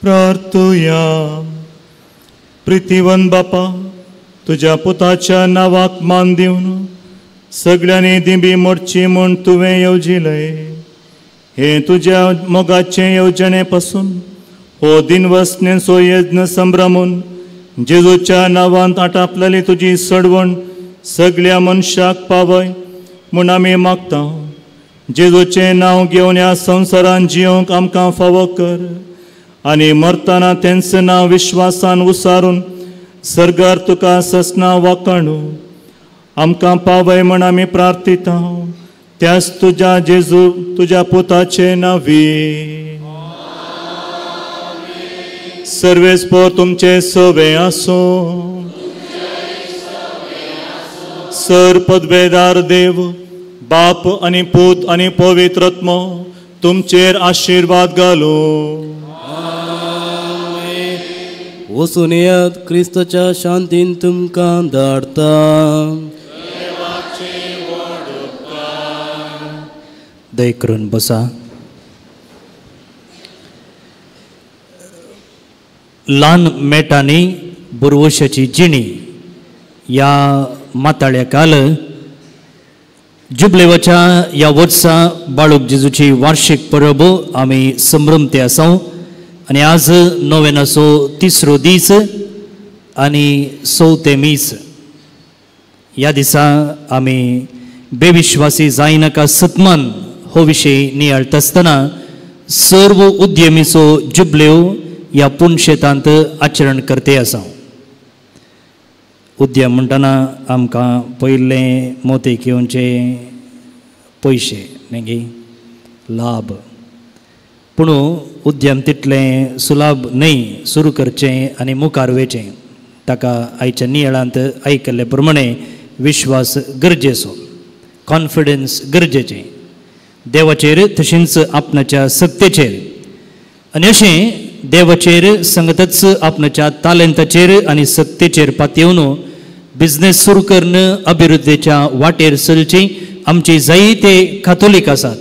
प्रार्थुया. प्रितीवन बापा, तुज्या पुताच्या नांवाक मान दिवन सगळ्यांनी दिंबी मोडची म्हूण तुवें येवजिलय. हे तुज्या मोगाचे येवजणे पासून हो दिनवसनेचो यज्ञ संभ्रमून जेजूच्या नांवांत आटापलेली तुजी सडवण सगळ्या मनशाक पावय म्हूण आमी मागता. जेजूचें नांव घेवन ह्या संवसारान जियोंक आमकां फावो कर आनी मरतना तेंच नांव विश्वासान उसारून सर्गार तुका ससना वाकाणू आमकां पावय म्हण आमी प्रार्थिता. त्याच तुज्या जेजू तुज्या पुताचे नांवी. सर्वेस्पोर तुमचे सवे आसूं. सर पदवेदार देव बाप आनी पूत आनी पवित्र आत्मो तुमचेर आशिर्वाद घालूं. वचून येयात, क्रिस्ताच्या शांतीन तुमकां धाडटा. दय करून बसा. ल्हान मेटांनी बुरवशाची जिणी ह्या माताळ्या काल जुबलेवाच्या ह्या वर्सा बाळूक जेजूची वार्षिक परब आमी संभ्रमते आसा आनी आज नोवेनाचो तिसरो दीस आनी चवथें मीस. ह्या दिसा आमी बेविश्वासी जायनाका सतमान हो विशय नियाळटा आसतना सर्व उद्यमीचो जुबलेव ह्या पुनशेतांत आचरण करते आसा. उद्यम म्हणटना आमकां पयलें मोती घेवचे पयशे न्ही लाभ, पूण उद्यम तितलें सुलाभ न्हय सुरू करचें आनी मुखार वयचें. ताका आयच्या नियाळांत आयकल्ले प्रमाणे विश्वास गरजेचो, कॉन्फिडन्स गरजेचें देवाचेर तशेंच आपणाच्या सक्तेचेर, आनी अशें देवाचेर संगतच आपणाच्या तालेंताचेर आनी सक्तेचेर पातयेवन बिजनेस सुरू करून अभिवृद्धीच्या वाटेर चलची आमची जायते कातोलीक आसात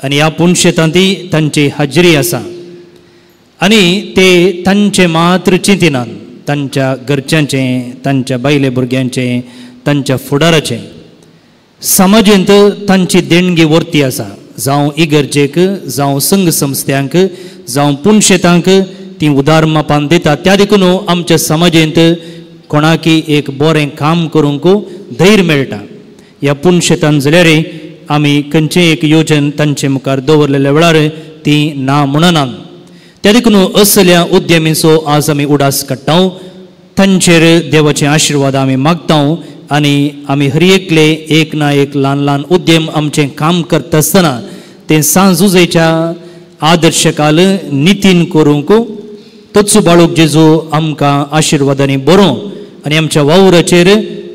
आनी ह्या पुनशेतांत तांची हाजरी आसा आनी ते तांचे मात्र चिंतिनात, तांच्या घरच्यांचें, तांच्या बायले भुरग्यांचें, तांच्या फुडाराचें. समाजेंत तांची देणगी वर्ती आसा, जावं इगर्जेक, जावं संघ संस्थ्यांक, जावं पुनशेतांक ती उदार मापान दितात. त्या देखून आमच्या समाजेंत कोणाकी एक बरें काम करूंक धैर्य मेळटा. ह्या पुनशेतान जाल्यार आमी खंयचें एक योजन तांचे मुखार दवरलेल्या वेळार ती ना म्हणनात. त्या देखून असल्या उद्यमीचो आज आमी उडास काडटा, तांचेर देवाचे आशिर्वाद आमी मागता आनी आमी हर एकले एक ना एक ल्हान ल्हान उद्यम आमचें काम करता आसतना तें सांजुजेच्या आदर्शकाल नितीन करूंक तोच बाळूक जेजू आमकां आशिर्वादांनी बरो आनी आमच्या वावराचेर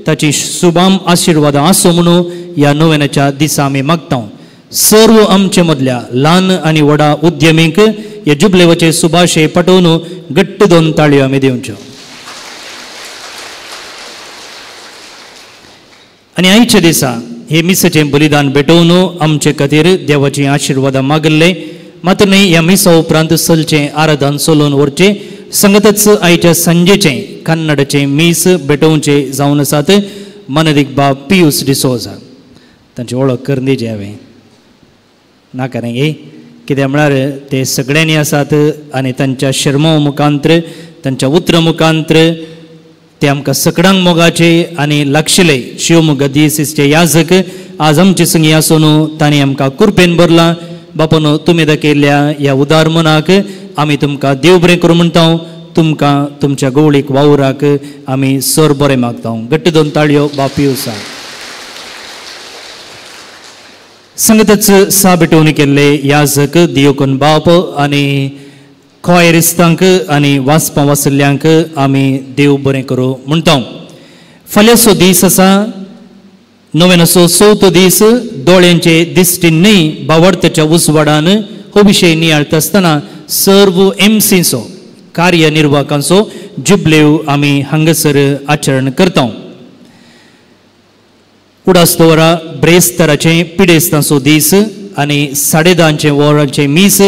ताची शुभाम आशिर्वादां आसूं म्हणून ह्या नोवेनाच्या दिसा आमी मागता. सर्व आमचे मदल्या ल्हान आनी व्हडा उद्यमींक ह्या जुबलेवाचे सुभाशे पाठोवन घट्ट दोन ताळयो आमी दिवच्यो. आनी आयच्या दिसा हे मिसाचें बलिदान भेटोवन आमचे खातीर देवाची आशिर्वादां मागल्ले मात्र न्हय, ह्या मिसा उपरांत चलचें आराधन चलोवन व्हरचें संगतच आयच्या सांजेचें कन्नडाचें मीस भेटोवचें जावन आसात मनदीक बाब पियूस डिसोजा. तांची वळख करून दिची हांवें नाका न्ही, कित्याक म्हळ्यार ते सगळ्यांनी आसात आनी तांच्या शर्मा मुखांत्र, तांच्या उतरां मुखांत्र ते आमकां सगळ्यांक मोगाचे आनी लागशिल्ले शिवमोगा दियसीसचे याजक आज आमचे संगी आसून तांणी आमकां कुरपेन भरलां. बापानो तुमी दाखयल्ल्या ह्या उदार मनाक आमी तुमकां देव बरें करूं म्हणटा, तुमकां तुमच्या गवळीक वावराक आमी सर बरें मागता. घट्ट दोन ताळयो बापियूसा. संगतच सा भेटवणी केल्ले याजक दियोकन बाप आनी खोयरिस्तांक आनी वाचपां वाचल्ल्यांक आमी देव बरें करूं म्हणटा. फाल्यांचो दीस आसा नोवेनाचो चवथो दीस, दोळ्यांचे दिश्टीन न्हय बावडत्याच्या उजवाडान हो विशय नियाळता आसतना सर्व एमसीचो कार्यनिर्वाहकांचो जुबलेव आमी हांगासर आचरण करता. उडास दवरा ब्रेस्ताराचें पिडेस्तांचो दीस आनी 10:30 वरांचें मीस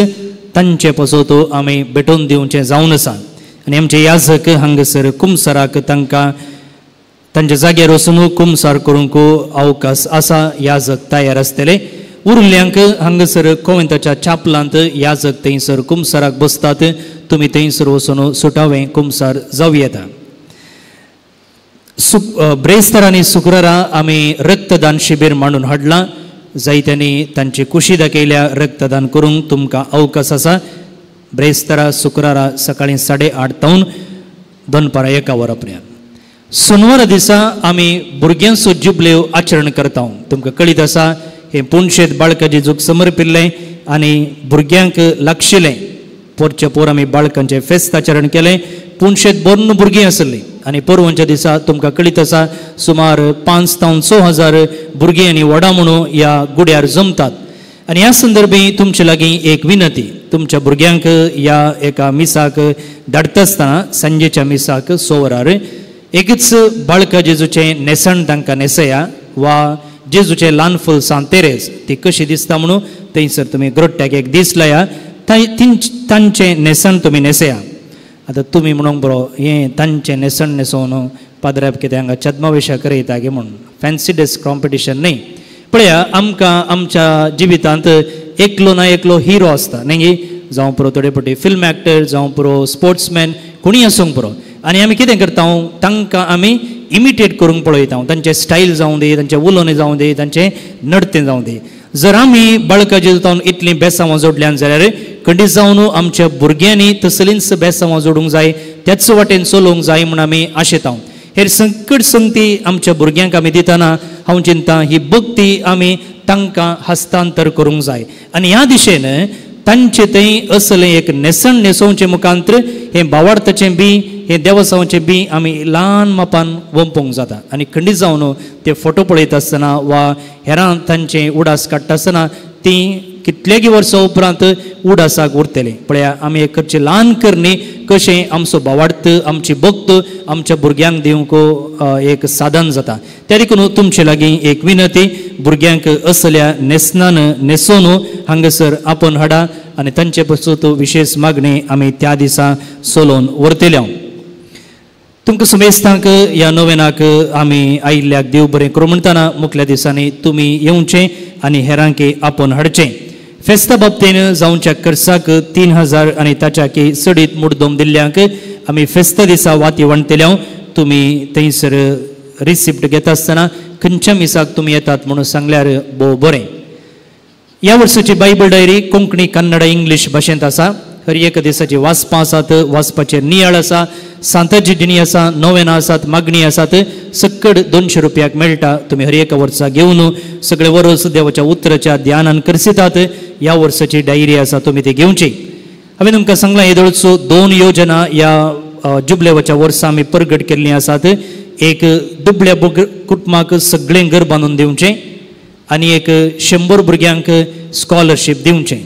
तांचे पासत आमी भेटोवन दिवचें जावन आसा आनी आमचे याजक हांगासर कुमसाराक तांकां तांच्या जाग्यार वचून कुमसार करूंक अवकाश आसा. याजक तयार आसतले. उरल्यांक हांगासर कोवेंताच्या चापलांत याजक थंयसर कुमसाराक बसतात, तुमी थंयसर वचून सुटावें कुमसार जावं येता. ब्रेस्तार आनी शुक्रारा आमी रक्तदान शिबीर मांडून हाडलां. जायत्यांनी तांची कुशी दाखयल्या रक्तदान करूंक तुमकां अवकाश आसा. ब्रेस्तारा शुक्रारा सकाळीं 8:30 तावन दनपारां 1 वरां पर्यंत. सोनवारा दिसा आमी भुरग्यांचो जुबलेव आचरण करता. तुमकां कळीत आसा हें पुनशेत बाळका जेजूक समर्पिल्लें आनी भुरग्यांक लागशिल्लें. पोरचे पोर आमी बाळकांचें फेस्त आचरण केलें. पुनशेत भरून भुरगीं आसलीं आनी परवंच्या दिसा तुमकां कळीत आसा सुमार 5 तावन 6 हजार भुरगीं आनी व्हडां म्हणून ह्या गुड्यार जमतात. आनी ह्या संदर्भी तुमचे लागीं एक विनंती, तुमच्या भुरग्यांक ह्या एका मिसाक धाडटा आसतना सांजेच्या मिसाक 6 वरार एकच बाळका जेजूचें न्हेसण तांकां न्हेसया वा जेजूचें ल्हान फूल सांत तेरेज ती कशी दिसता म्हणून थंयसर तुमी ग्रोट्ट्याक एक दीस लाया, तांचें न्हेसण तुमी न्हेसया. आतां तुमी म्हणूंक बरो हें तांचें न्हेसण न्हेसोवन पाद्राप कितें हांगा छद्मवेशा करयता गे म्हूण, फॅन्सी ड्रेस कॉम्पिटिशन न्हय. पळया आमकां आमच्या जिवितांत एकलो ना एकलो हिरो आसता न्ही गे, जावं पुरो थोडे फावटी फिल्म एक्टर, जावं पुरो स्पोर्ट्समॅन, कोणीय आसूंक पुरो. आनी आमी कितें करता, तांकां आमी इमिटेट करूंक पळयता. तांचें स्टायल जावं दी, तांचें उलोवणें जावं दी, तांचें नडतें जावं दी. जर आमी बाळका जेजून इतलीं बेसांवां जोडल्यान जाल्यार खंडीत जावन आमच्या भुरग्यांनी तसलींच बेसांवां जोडूंक जाय, त्याच वाटेन चलोवंक जाय म्हूण आमी आशेता. हेर संकट संगती आमच्या भुरग्यांक आमी दितना हांव चिंता ही भक्ती आमी तांकां हस्तांतर करूंक जाय आनी ह्या दिशेन तांचे थंय असलें एक न्हेसण न्हेसोवचें मुखांत्र हें भावार्थाचें बी हें देवसांवचें बी आमी ल्हान मापान वंपोवंक जाता. आनी खंडीत जावन ते फोटो पळयता आसतना वा हेरां तांचे उडास काडटा आसतना ती कितलेगी वर्सां उपरांत उडासाक उरतली. पळया आमी एक करची ल्हान करणी कशें आमचो भावार्थ आमची भक्त आमच्या भुरग्यांक दिवंक एक साधन जाता. त्या देखून तुमचे लागीं एक विनंती, भुरग्यांक असल्या न्हेसणान न्हेसोवन हांगासर आपोवन हाडा आनी तांचे पासून विशेश मागणी आमी त्या दिसा चलोवन व्हरतले. तुमकां सुमेस्तांक ह्या नोवेनाक आमी आयिल्ल्याक देव बरें करूं म्हणटना मुखल्या दिसांनी तुमी येवचें आनी हेरांक आपोवन हाडचें. फेस्ता बाबतीन जावच्या खर्चाक 3000 आनी ताच्या की चडीत मुडदोम दिल्ल्यांक आमी फेस्ता दिसा वाती वांटतले. तुमी थंयसर रिसिप्ट घेता आसतना खंयच्या मिसाक तुमी येतात म्हणून सांगल्यार भोव बरें. ह्या वर्साची Bible diary Konkani, Kannada, English भाशेंत आसा. हर एक दिसाची वाचपां आसात, वाचपाचेर नियाळ आसा, सांताची दिणी आसा, नोवेनां आसात, मागणी आसात. सक्कड 200 रुपयाक मेळटा. तुमी हर एका वर्सा घेवन सगळे वर्स देवाच्या उतराच्या ध्यानान करसितात. ह्या वर्साची डायरी आसा, तुमी ती घेवची. हांवें तुमकां सांगलां येदोळचो 2 योजना ह्या जुबलेवाच्या वर्सा आमी परगट केल्लीं आसात. एक दुबळ्या कुटुंबाक सगळें घर बांदून दिवचें आनी एक 100 भुरग्यांक स्कॉलरशीप दिवचें.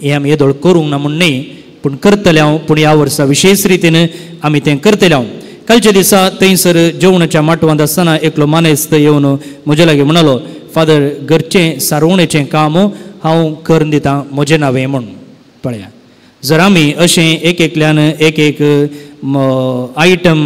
हें आमी येदोळ करूंक ना म्हूण न्ही, पूण करतले हांव. पूण ह्या वर्सा विशेश रितीन आमी तें करतले हांव. कालच्या दिसा थंयसर जेवणाच्या माटवांत आसतना एकलो मानेस्त येवन म्हजे लागीं म्हणालो, फादर घरचें सारवणेचें काम हांव करून दितां म्हजें नांवें म्हूण. पळया जर आमी अशें एक एकल्यान एक एक आयटम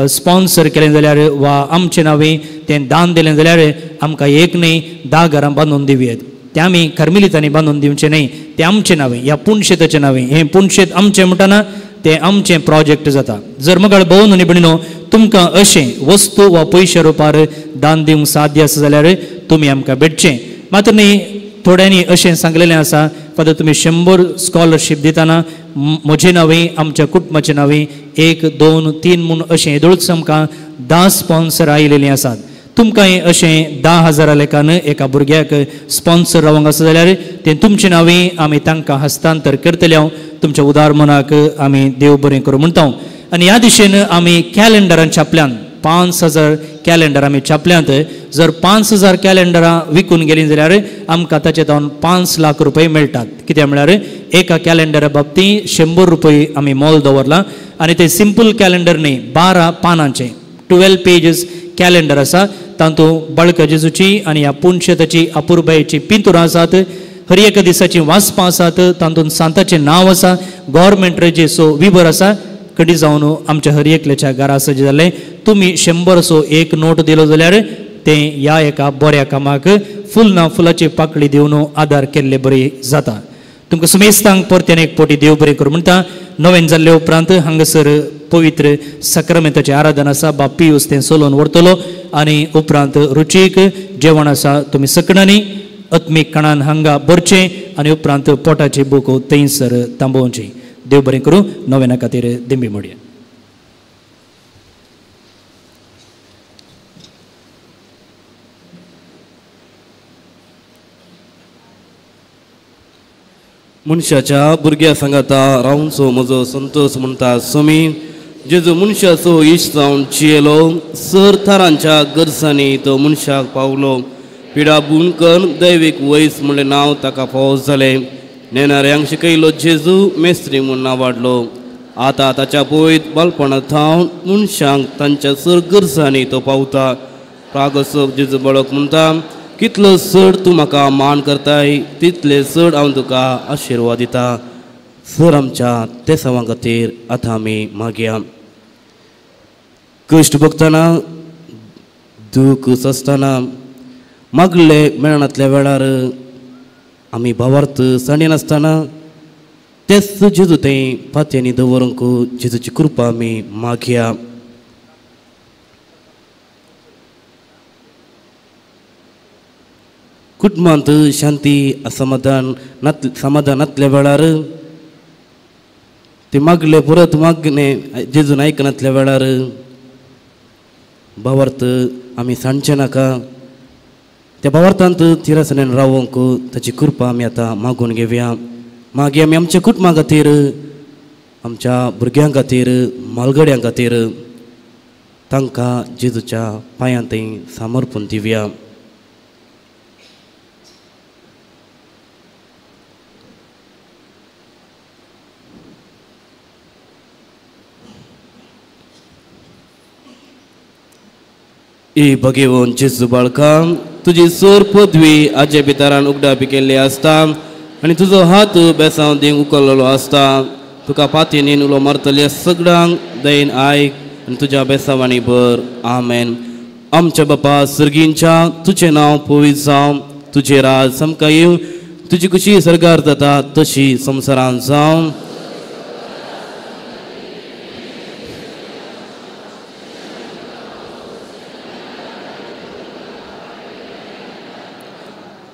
स्पॉन्सर केलें जाल्यार वा आमचें नांवें तें दान दिलें जाल्यार आमकां एक न्ही 10 घरां बांदून दिवयेत. तें आमी कर्मिलितांनी बांदून दिवचें न्ही, तें आमचें नांवें, ह्या पुणशेताचें नांवें. हें पुणशेत आमचें म्हणटना तें आमचें प्रोजेक्ट जाता. जर मगाळ भोवन आनी भयणीनो तुमकां अशें वस्तू वा पयशे रुपार दान दिवंक साध्य आसा जाल्यार तुमी आमकां भेटचें. मात्र न्ही थोड्यांनी अशें सांगलेलें आसा, फादर तुमी 100 स्कॉलरशीप दितना म्हजें नांवें आमच्या कुटुंबाचें नांवें 1 2 3 म्हूण अशें येदोळच आमकां 10 स्पॉन्सर आयिल्लीं आसात. तुमकां अशें 10,000 लेखान एका भुरग्याक स्पॉन्सर रावंक आसा जाल्यार तें तुमचें नांवें आमी तांकां हस्तांतर करतले. हांव तुमच्या उदार मनाक आमी देव बरें करूं म्हणटा. आनी ह्या दिशेन आमी कॅलेंडरान छापल्यान 5,000 कॅलेंडर आमी छापल्यांत. जर 5,000 कॅलेंडरां विकून गेलीं जाल्यार आमकां ताचे जावन 5 लाख रुपये मेळटात. कित्याक म्हळ्यार एका कॅलेंडरा बाबतींत 100 रुपये आमी मोल दवरलां आनी तें सिंपल कॅलेंडर न्ही, 12 पानांचें 12 पेजीस कॅलेंडर आसा. तातूंत बाळका जेजूची आनी ह्या पुनशेताची अपुरबायेची पिंतुरां आसात, हर एका दिसाची वाचपां आसात, तातूंत सांताचें नांव आसा, गव्हर्मेंट रेजेचो विबर आसा. कडी जावन आमच्या हर एकल्याच्या घरा सज्ज जालें. तुमी 100 एक नोट दिलो जाल्यार तें ह्या एका बऱ्या कामाक फूल ना फुलाची पाकळी दिवन आदार केल्ले बरी जाता. तुमकां सुमेस्तांक परत्यान एक पोटी देव बरें करूं म्हणटा. नवेन जाल्ले उपरांत हांगासर पवित्र साक्रामेंताचें आराधन आसा. बाप पियूस तें सोलोवन व्हरतलो आनी उपरांत रुचीक जेवण आसा. तुमी सकणांनी आत्मीक कणान हांगा भरचें आनी उपरांत पोटाची भूक थंयसर थांबोवची. देव बरें करूं. नवेना खातीर दिंबी मोडया. मनशाच्या भुरग्या सांगाता रावचो म्हजो संतोष म्हणटा स्वामी. जेजू मनशाचो इश्ट जावन जियेलो, सर थरांच्या गरजांनी तो मनशाक पावलो. पिडा बुणकन दैवीक वयस म्हणलें नांव ताका फावो जालें. नेणाऱ्यांक शिकयलो जेजू मेस्त्री म्हूण नांवाडलो. आतां ताच्या पयत बालपणा थावन मनशांक तांच्या सर गरजांनी तो पावता. प्रागसो जेजू बाळक म्हणटा, कितलो चड तूं म्हाका मान करताय तितले चड हांव तुका आशिर्वाद दिता. सर आमच्या तेसांवां खातीर आतां आमी मागया. कश्ट भोगतना, दूख सोंसतना, मागले मेळनातल्या वेळार आमी भावार्थ सांडिनासतना तेच जेजू थंय पातयांनी दवरूंक जेजूची कृपा आमी मागया. कुटुंबांत शांती असमाधान नात समाधान नातल्या वेळार ते मागले परत मागणे जेजून आयकनातल्या वेळार भावार्थ आमी सांडचें नाका. त्या भावार्थांत थिरासणेन रावोंक ताची कृपा आमी आतां मागून घेवया. मागीर आमी आमच्या कुटुंबा खातीर, आमच्या भुरग्यां खातीर, म्हालगड्यां खातीर तांकां जेजूच्या पांयांत समर्पण दिवया. ए भगेवन जेजू बाळका, तुजी सोर पदवी आजे भितरान उगडापी केल्ली आसता आनी तुजो हात बेसांव दिवंक उखल्लेलो आसता. तुका पातयेन उलो मारतले सगळ्यांक दयेन आयक आनी तुज्या बेसांवांनी भर. आमेन. आमच्या बापा सर्गींच्या, तुजें नांव पवित्र जावं, तुजें राज सामकां येवं, तुजी कशी सरकार जाता तशी संवसारांत जावं.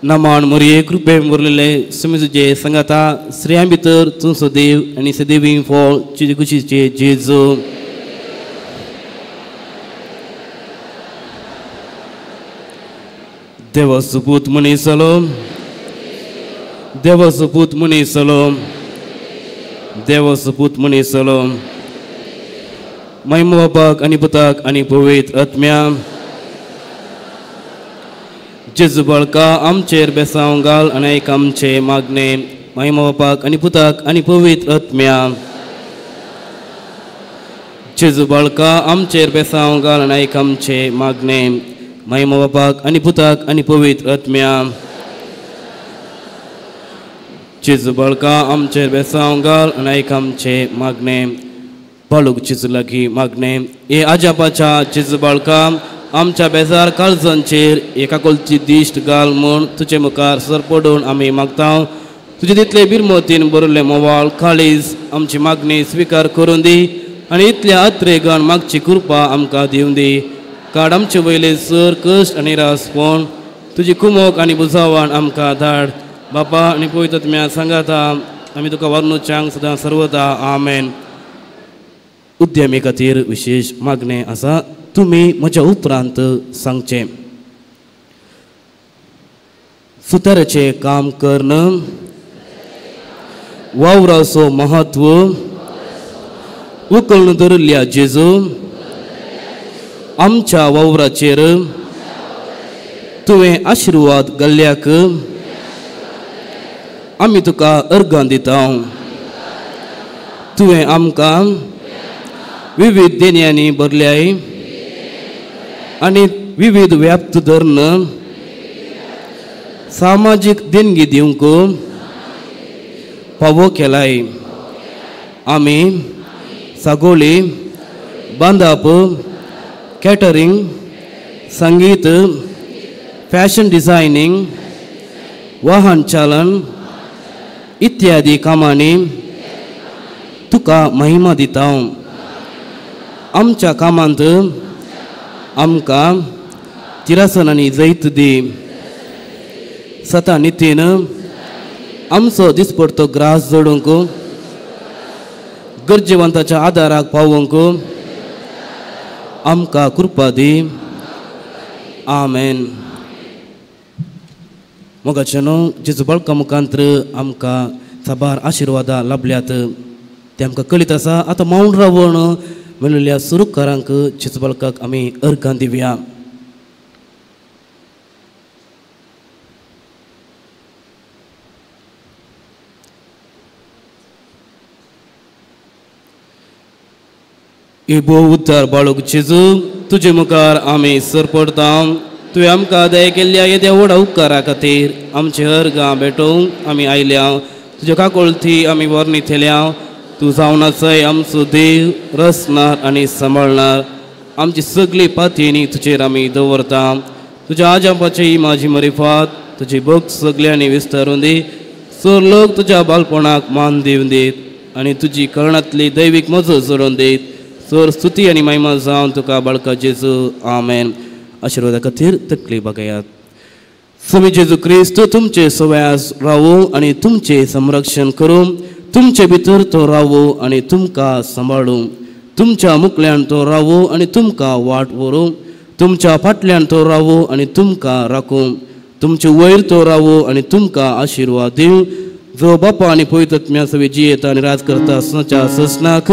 नमान मोरये कृपेन भरलेले सुमी तुजे सांगाता, स्त्रियां भितर तूं सदैव आनी सदैवी फळ तुजे कुशीचे जेजू. देवा सुपूत मनीस जालो, देवा सुपूत मनीस जालो, देवा सुपूत मनीस जालो. महिमा बापाक आनी पुताक आनी पवित्र आत्म्या. जेजू बाळका आमचेर बेसांव घाल आनी आयक आमचे मागणे. महिमा बापाक आनी पुताक आनी पवित्र आत्म्या. जेजू बाळका आमचेर बेसांव घाल आनी आयक आमचे मागणे. महिमा बापाक आनी पुताक आनी पवित्र आत्म्या. जेजू बाळका आमचेर बेसांव घाल आनी आयक आमचे मागणे. बाळूक जेजू लागीं मागणे. हे आजापाच्या जेजू बाळका आमच्या बेजार काळजांचेर एका कोलची दिश्ट घाल म्हूण तुजे मुखार सरपडून आमी मागता. तुजे तितले बिरमतीन बरयल्ले मोवाळ काळीज आमची मागणी स्विकार करून दी आनी इतल्या अत्रेगान मागची कृपा आमकां दिवन दी. काड आमचे वयले सर कश्ट आनी रासपण तुजी कुमोक आनी बुजावान आमकां धाड. बापा आनी पवित्र आत्म्या सांगाता आमी तुका वर्णुच्यांक सदां सर्वदा. आमेन. उद्यमी खातीर विशेश मागणें आसा, तुमी म्हज्या उपरांत सांगचें. सुताराचें काम कर्ण, वावराचो महत्व, उकलून धरिल्ल्या जेजू आमच्या वावराचेर तुवें आशिर्वाद घाल्ल्याक आमी तुका अर्गां दिता. तुवें आमकां विविध देण्यांनी भरल्याय आनी विविध व्याप्त धरून सामाजीक देणगी दिवंक फावो केलाय. आमी सागोळी, बांदाप, कॅटरींग, संगीत, फॅशन डिझायनींग, वाहन चालन इत्यादी कामांनी तुका महिमा दिता. आमच्या कामांत आमकां तिरासन आनी जैत दी. सता नितीन आमचो दिसपडतो ग्रास जोडूंक, गरजेवंताच्या आदाराक पावोवंक आमकां कृपा दी. आमेन. मोगाचे न्हू जेजू बाळका मुखांत्र आमकां साबार आशिर्वादां लाभल्यात ते आमकां कळीत आसा. आतां मावन रावण मेळिल्ल्या सुरुकारांक जेजू बाळकाक आमी अर्गां दिवया. इबो उद्धार बाळूक जेजू तुजे मुखार आमी सरपडता. तुवें आमकां दया केल्ल्या येद्या व्हडा उपकारा खातीर आमचे अर्गां भेटोवंक आमी आयल्या. तुज्या काकोळती आमी वर्णितल्या. तूं जावन आसाय आमचो देव, रचणार आनी सांबाळणार. आमची सगळी पातयेनी तुजेर आमी दवरता. तुज्या आजापाची म्हाजी मरिफात तुजी भक्त सगल्यांनी विस्तारून दी. सर लोक तुज्या बालपणाक मान दिवन दीत आनी तुजी करणांतली दैवीक मजत जोडून दीत. सर स्तुती आनी महिमा जावन तुका बाळका जेजू. आमेन. आशिर्वादा खातीर तकली बागयात. स्वामी जेजू क्रिस्त तुमचे सवयास रावूं आनी तुमचें संरक्षण करूं. तुमचे भितर तो रावो आनी तुमकां सांबाळूं. तुमच्या मुखल्यान तो रावो आनी तुमकां वाट व्हरूं. तुमच्या फाटल्यान तो रावो आनी तुमकां राखूं. तुमचे वयर तो रावो आनी तुमकां आशिर्वाद दिवं. जो बापा आनी पवित्र सगळी जियेता आनी राज करता सच्या ससनाक.